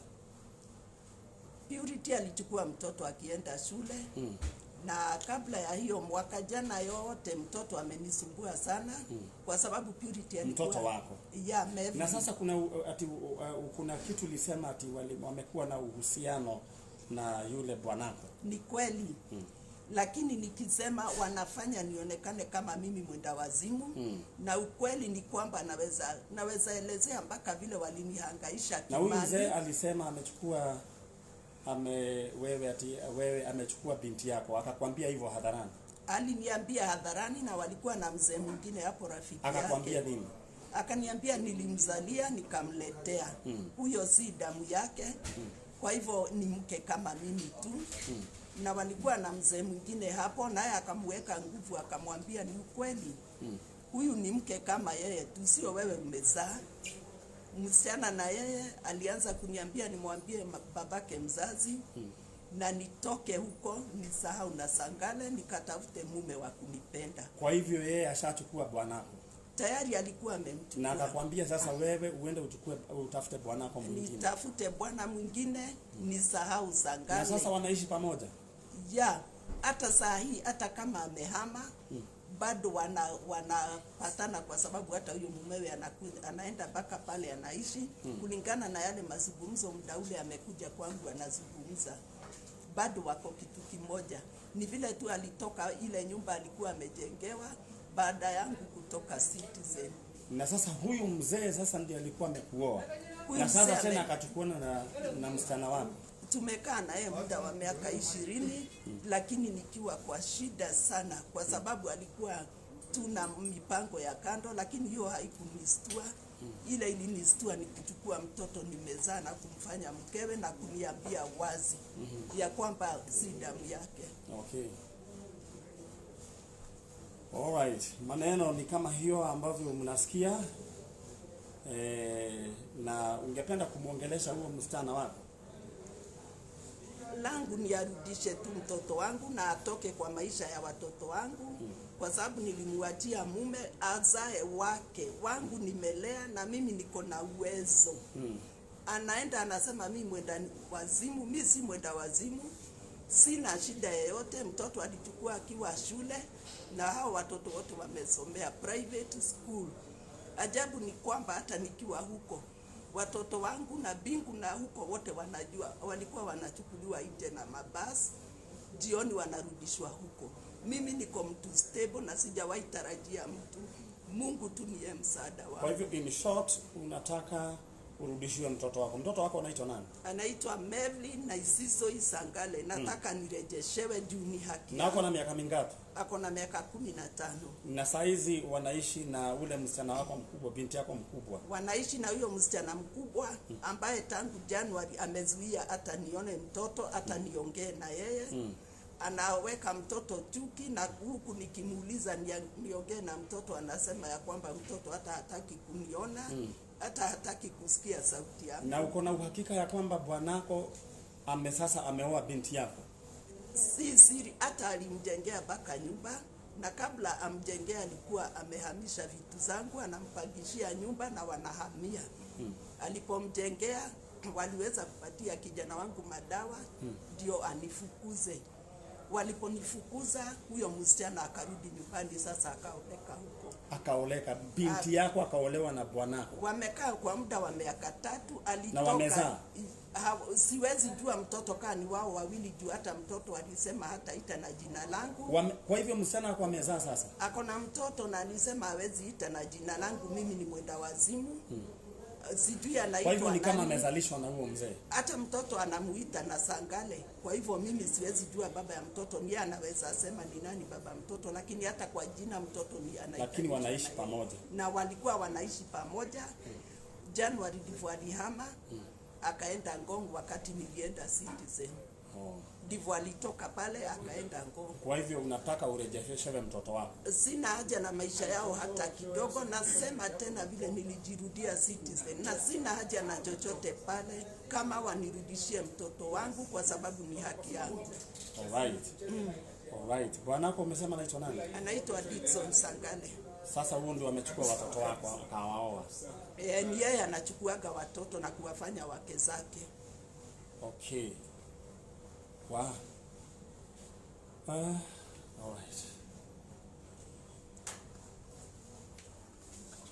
Purity alichukua mtoto akienda shule. Na kabla ya hiyo mwaka jana yote mtoto amenisumbua sana, kwa sababu Purity alikuwa mtoto wako. Ya Mevlin. Na sasa kuna ati kuna kitu ulisema ati wamekuwa na uhusiano na yule bwanako. Ni kweli. Lakini nikisema wanafanya nionekane kama mimi mwenda wazimu. Na ukweli ni kwamba naweza elezea mpaka vile walinihangaisha Na huyu kimali. mzee alisema amechukua wewe amechukua binti yako, akakwambia hivyo hadharani? Aliniambia hadharani, na walikuwa na mzee mwingine hapo rafiki yake. Akakwambia nini? Akaniambia nilimzalia nikamletea. Huyo si damu yake. Kwa hivyo ni mke kama mimi tu. Na walikuwa na mzee mwingine hapo, naye akamweka nguvu, akamwambia ni ukweli. Huyu ni mke kama yeye tu, sio wewe umezaa. Msichana na yeye alianza kuniambia nimwambie babake mzazi, na nitoke huko nisahau na Sangale nikatafute mume wa kunipenda. Kwa hivyo yeye ashachukua bwanako. Tayari alikuwa amemchukua. Na akakwambia sasa wewe uende uchukue utafute bwanako mwingine. Nitafute bwana mwingine, nisahau Sangale. Na sasa wanaishi pamoja? Ya, hata saa hii hata kama amehama, Bado wanapatana kwa sababu hata huyo mumewe anaenda mpaka pale anaishi kulingana na yale mazungumzo. Muda ule amekuja kwangu anazungumza, bado wako kitu kimoja. Ni vile tu alitoka ile nyumba alikuwa amejengewa baada yangu kutoka Citizen. Na sasa huyu mzee sasa ndiye alikuwa amekuoa. Huyu Na sasa mzee tena akachukuana na msichana wako. Tumekaa na yeye muda wa miaka 20, lakini nikiwa kwa shida sana, kwa sababu alikuwa tuna mipango ya kando, lakini hiyo haikunistua. Ile ilinistua nikichukua mtoto nimezaa na kumfanya mkewe na kuniambia wazi ya kwamba si damu yake. Okay. Alright, maneno ni kama hiyo ambavyo mnasikia. Na ungependa kumuongelesha huo msichana wako? Langu ni arudishe tu mtoto wangu na atoke kwa maisha ya watoto wangu, kwa sababu nilimwachia mume azae wake wangu, nimelea na mimi niko na uwezo. Anaenda anasema mimi mwenda wazimu. Mi si mwenda wazimu, sina shida yeyote. Mtoto alichukua akiwa shule na hao watoto wote wamesomea private school. Ajabu ni kwamba hata nikiwa huko watoto wangu na bingu na huko wote wanajua, walikuwa wanachukuliwa nje na mabasi, jioni wanarudishwa huko. Mimi niko mtu stable na sijawahi tarajia mtu. Mungu tu niye msaada Kwa wangu. hivyo in short unataka urudishiwe mtoto wako. Mtoto wako anaitwa nani? Anaitwa Mevlin na Isiso Isangale. Nataka nirejeshewe juu ni haki. Na ako na miaka mingapi? Ako na miaka 15. Na saizi wanaishi na ule msichana wako mkubwa, binti yako mkubwa. Wanaishi na huyo msichana mkubwa ambaye tangu Januari amezuia hata nione mtoto hata niongee na yeye. Anaweka mtoto chuki, na huku nikimuuliza niongee na mtoto anasema ya kwamba mtoto hata hataki kuniona, hata hataki kusikia sauti yangu. Na uko na uhakika ya kwamba bwanako sasa ameoa binti yako? Si siri, hata alimjengea mpaka nyumba, na kabla amjengea alikuwa amehamisha vitu zangu, anampangishia nyumba na wanahamia. Alipomjengea waliweza kupatia kijana wangu madawa ndio anifukuze. Waliponifukuza huyo msichana akarudi nyumbani, sasa akaoleka huko. Akaoleka binti yako, akaolewa na bwanako. Wamekaa kwa muda wa miaka 3. Alitoka Na wamezaa? Siwezi jua mtoto kaa ni wao wawili juu hata mtoto alisema hata ita na jina langu. Kwa hivyo msichana wako amezaa sasa? Ako na mtoto na alisema hawezi ita na jina langu, mimi ni mwenda wazimu. Sijui anaitwa. Kwa hivyo ni kama nani. amezalishwa na huo mzee. Hata mtoto anamuita na Sangale. Kwa hivyo mimi siwezi jua baba ya mtoto, ndiye anaweza sema ni nani baba mtoto, lakini hata kwa jina mtoto ni anaita. Lakini wanaishi pamoja. Na walikuwa wanaishi pamoja. Januari ndivyo alihama akaenda Ngong wakati nilienda Citizen. Ndivyo alitoka pale akaenda Ngong. Kwa hivyo unataka urejeshewe mtoto wako? Sina haja na maisha yao hata kidogo. Nasema tena vile nilijirudia Citizen, na sina haja na chochote pale, kama wanirudishie mtoto wangu kwa sababu ni haki yangu. Alright. Alright. Bwanako umesema anaitwa nani? Anaitwa Dickson Sangale. Sasa huo ndio amechukua watoto wako akawaoa. Ni yeye anachukuaga watoto na kuwafanya wake zake. Okay. Wow. Alright.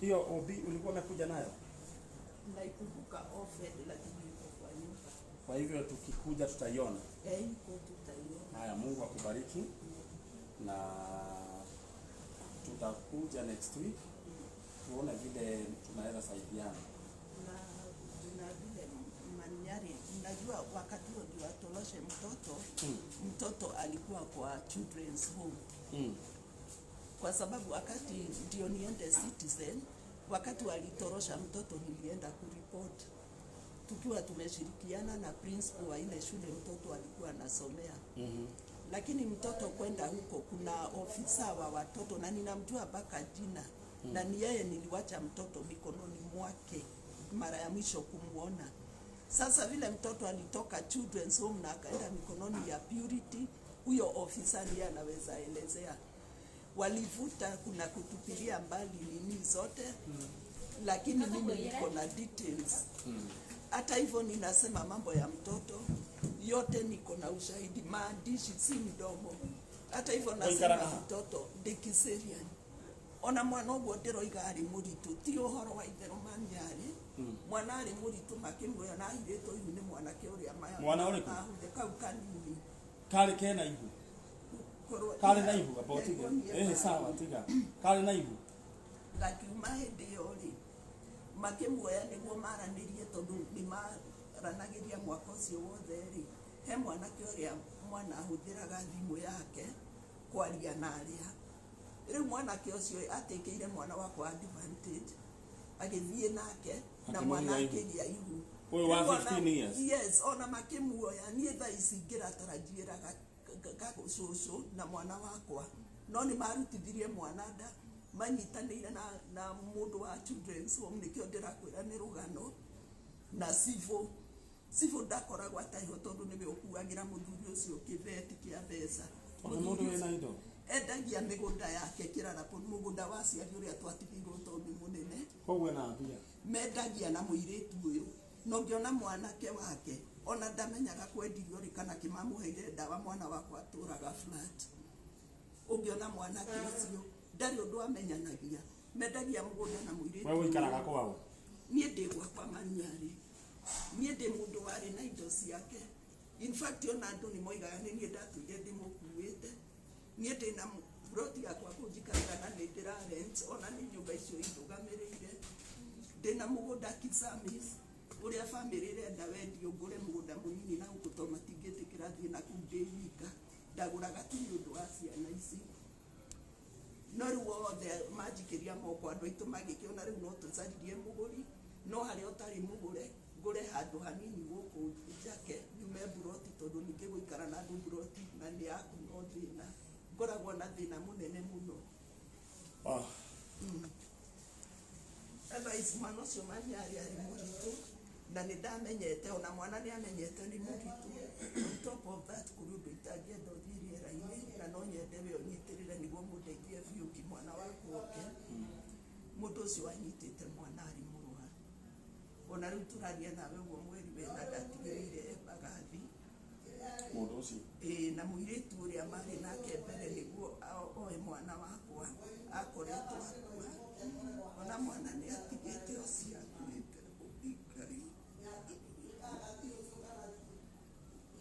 Hiyo OB ulikuwa umekuja nayo? Naikumbuka offhand lakini iko kwa nyumba. Kwa hivyo tukikuja tutaiona. Iko tutaiona. Haya, Mungu akubariki na tutakuja next week tuone vile tunaweza saidiana. Na vile Manyari, najua wakati huo ndio atoloshe mtoto. Mtoto alikuwa kwa children's home. Kwa sababu wakati ndio niende Citizen, wakati walitorosha mtoto nilienda kuripoti tukiwa tumeshirikiana na principal wa ile shule mtoto alikuwa anasomea. Lakini mtoto kwenda huko, kuna ofisa wa watoto na ninamjua mpaka jina, na ni yeye niliwacha mtoto mikononi mwake mara ya mwisho kumuona. Sasa vile mtoto alitoka children's home na akaenda mikononi ya Purity, huyo ofisa ndiye anaweza elezea. Walivuta kuna kutupilia mbali nini zote, lakini mimi niko na details. Hata hivyo ninasema mambo ya mtoto yote niko na ushahidi, maandishi si mdomo. Hata hivyo Ũikaraga nasema ha? mtoto ndĩ Kiserian. Ona mwana ũguo ndĩroiga arĩ mũritũ ti ũhoro wa itherũ manyarĩ mwana arĩ mũritũ makĩmuoya na ahirĩtwo ihu nĩ mwanake ũrĩa Mwana ũrĩkũ? ahuthe kau kanini. Karĩ kena ihu? Korwo Karĩ na ihu? Amba ũtige. Nĩngoniĩ Ĩhĩ, sawa, tiga. Karĩ na ihu? Gakiuma hĩndĩ ĩyo rĩ, makĩmuoya nĩguo maranĩrie tondũ nĩ maranagĩria mwaka ũcio wothe rĩ, he mwanake ũrĩa mwana ahũthĩraga thimũ yake kwaria na arĩa rĩu mwanake ũcio atĩkĩire mwana wakwa advantage, agĩthiĩ nake na mwana Akĩmũgĩa ihu. akĩgĩa ihu. Ũyũ wa Rĩu ona- 15 years? Yes, ona makĩmuoya niĩ thaa ici ngĩratarajĩra gacũcũ na mwana wakwa, no nĩ marutithirie mwana nda manyitanĩire na mũndũ wa children's home. Nĩkĩo ndĩrakwĩra nĩ rũgano. Na cibũ, cibũ ndakoragwo atarĩho tondũ nĩwe ũkuagĩra mũthuri ũcio kĩbeti kĩa mbeca. Tondũ mũndũ wĩna indo. Endagia mĩgũnda yake Kĩrarapũ, mũgũnda wa aciari ũrĩa twatigĩirwo tondũ nĩ mũnene. Koguo ena mbia. Mendagia na mũirĩtu ũyũ, na ũngĩona mwanake wake ona ndamenyaga kwendirio rĩ kana kĩmamũheire ndawa. Mwana wakwa atũraga flat. Ũngĩona mwanake ũcio ndarĩ ũndũ amenyanagia, mendagia mũgũnda na mũirĩtu We ũikaraga ũyũ. kwao? Niĩ ndĩ gwakwa Manyarĩ. Niĩ ndĩ mũndũ warĩ na indo ciake. In fact, ona andũ nĩ moigaga nĩ niĩ ndatũire ndĩmũkuĩte. Niĩ ndĩ na ploti yakwa kũu njikaraga na nĩ ndĩra rent, ona nĩ nyũmba icio indũgamĩrĩire. Ndĩna mũgũnda Kisamis ũrĩa bamĩrĩ ĩrenda wendio ngũre mũgũnda mũnini na gũkũ tondũ matingĩtĩkĩra thiĩ na kũu ndĩ wika. Ndagũraga tu nĩ ũndũ wa ciana ici, no rĩu othe manjikĩria moko andũ aitũ magĩkĩona rĩu no tũcaririe mũgũri, no harĩa ũtarĩ mũgũre ngũre handũ hanini gũkũ njake nyume mburoti tondũ ningĩ gũikara na andũ mburoti na nĩ yaku no thĩna, ngoragwo na thĩna mũnene mũno. Ah. Otherwise mwana ũcio manyarĩ arĩ mũritũ na nĩ ndamenyete, ona mwana nĩ amenyete nĩ mũritũ. On top of that, kũrĩ ũndũ itangĩenda ũthiĩ rĩera-inĩ na no nyende we ũnyitĩrĩre nĩguo mũndeithie biũ ki mwana wakwa oke. Mũndũ ũcio anyitĩte mwana arĩ mũrwaru, ona rĩu tũraria nawe ũguo mweri wena ndatigĩrĩire Embagathi. Mũndũ ũcio? Ĩĩ, na mũirĩtu ũrĩa marĩ nake mbere nĩguo oe mwana wakwa akoretwo akua, ona mwana nĩ atigĩte ũcio akuĩte. Ngai. Mwana waku nĩ athimire?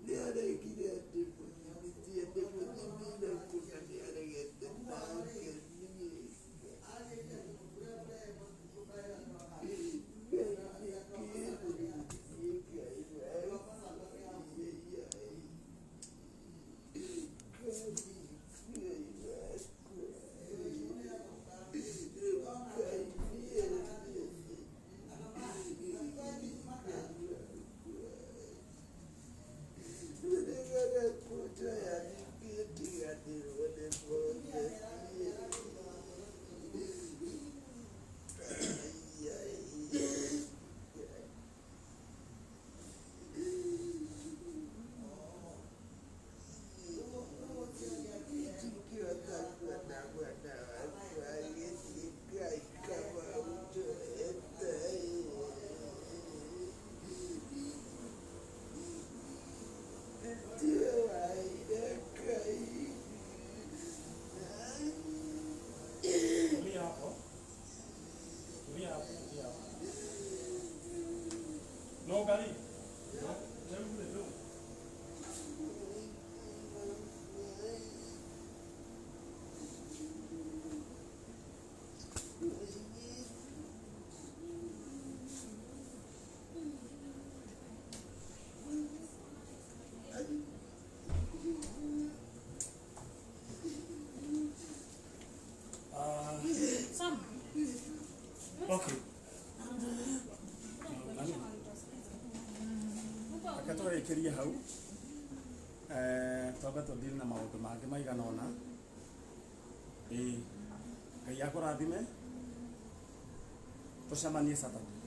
Nĩ aregire ndĩmũthimithie, ndĩmũthimire kũna nĩ aregete nake niĩ. Ngai nĩkĩ Ngai wakwa. Ngai wakwa. Ngai niĩ. Tulia hapo. Tulia hapo, tulia hapo. No gari. No, rĩu rĩ, rĩu. Ah, Soma. Okay. Reke tũrĩkĩrie hau. Twambe tũdeal na maũndũ mangĩ maigana ũna. Ĩĩ, Ngai akũrathime, tũcemanie Saturday.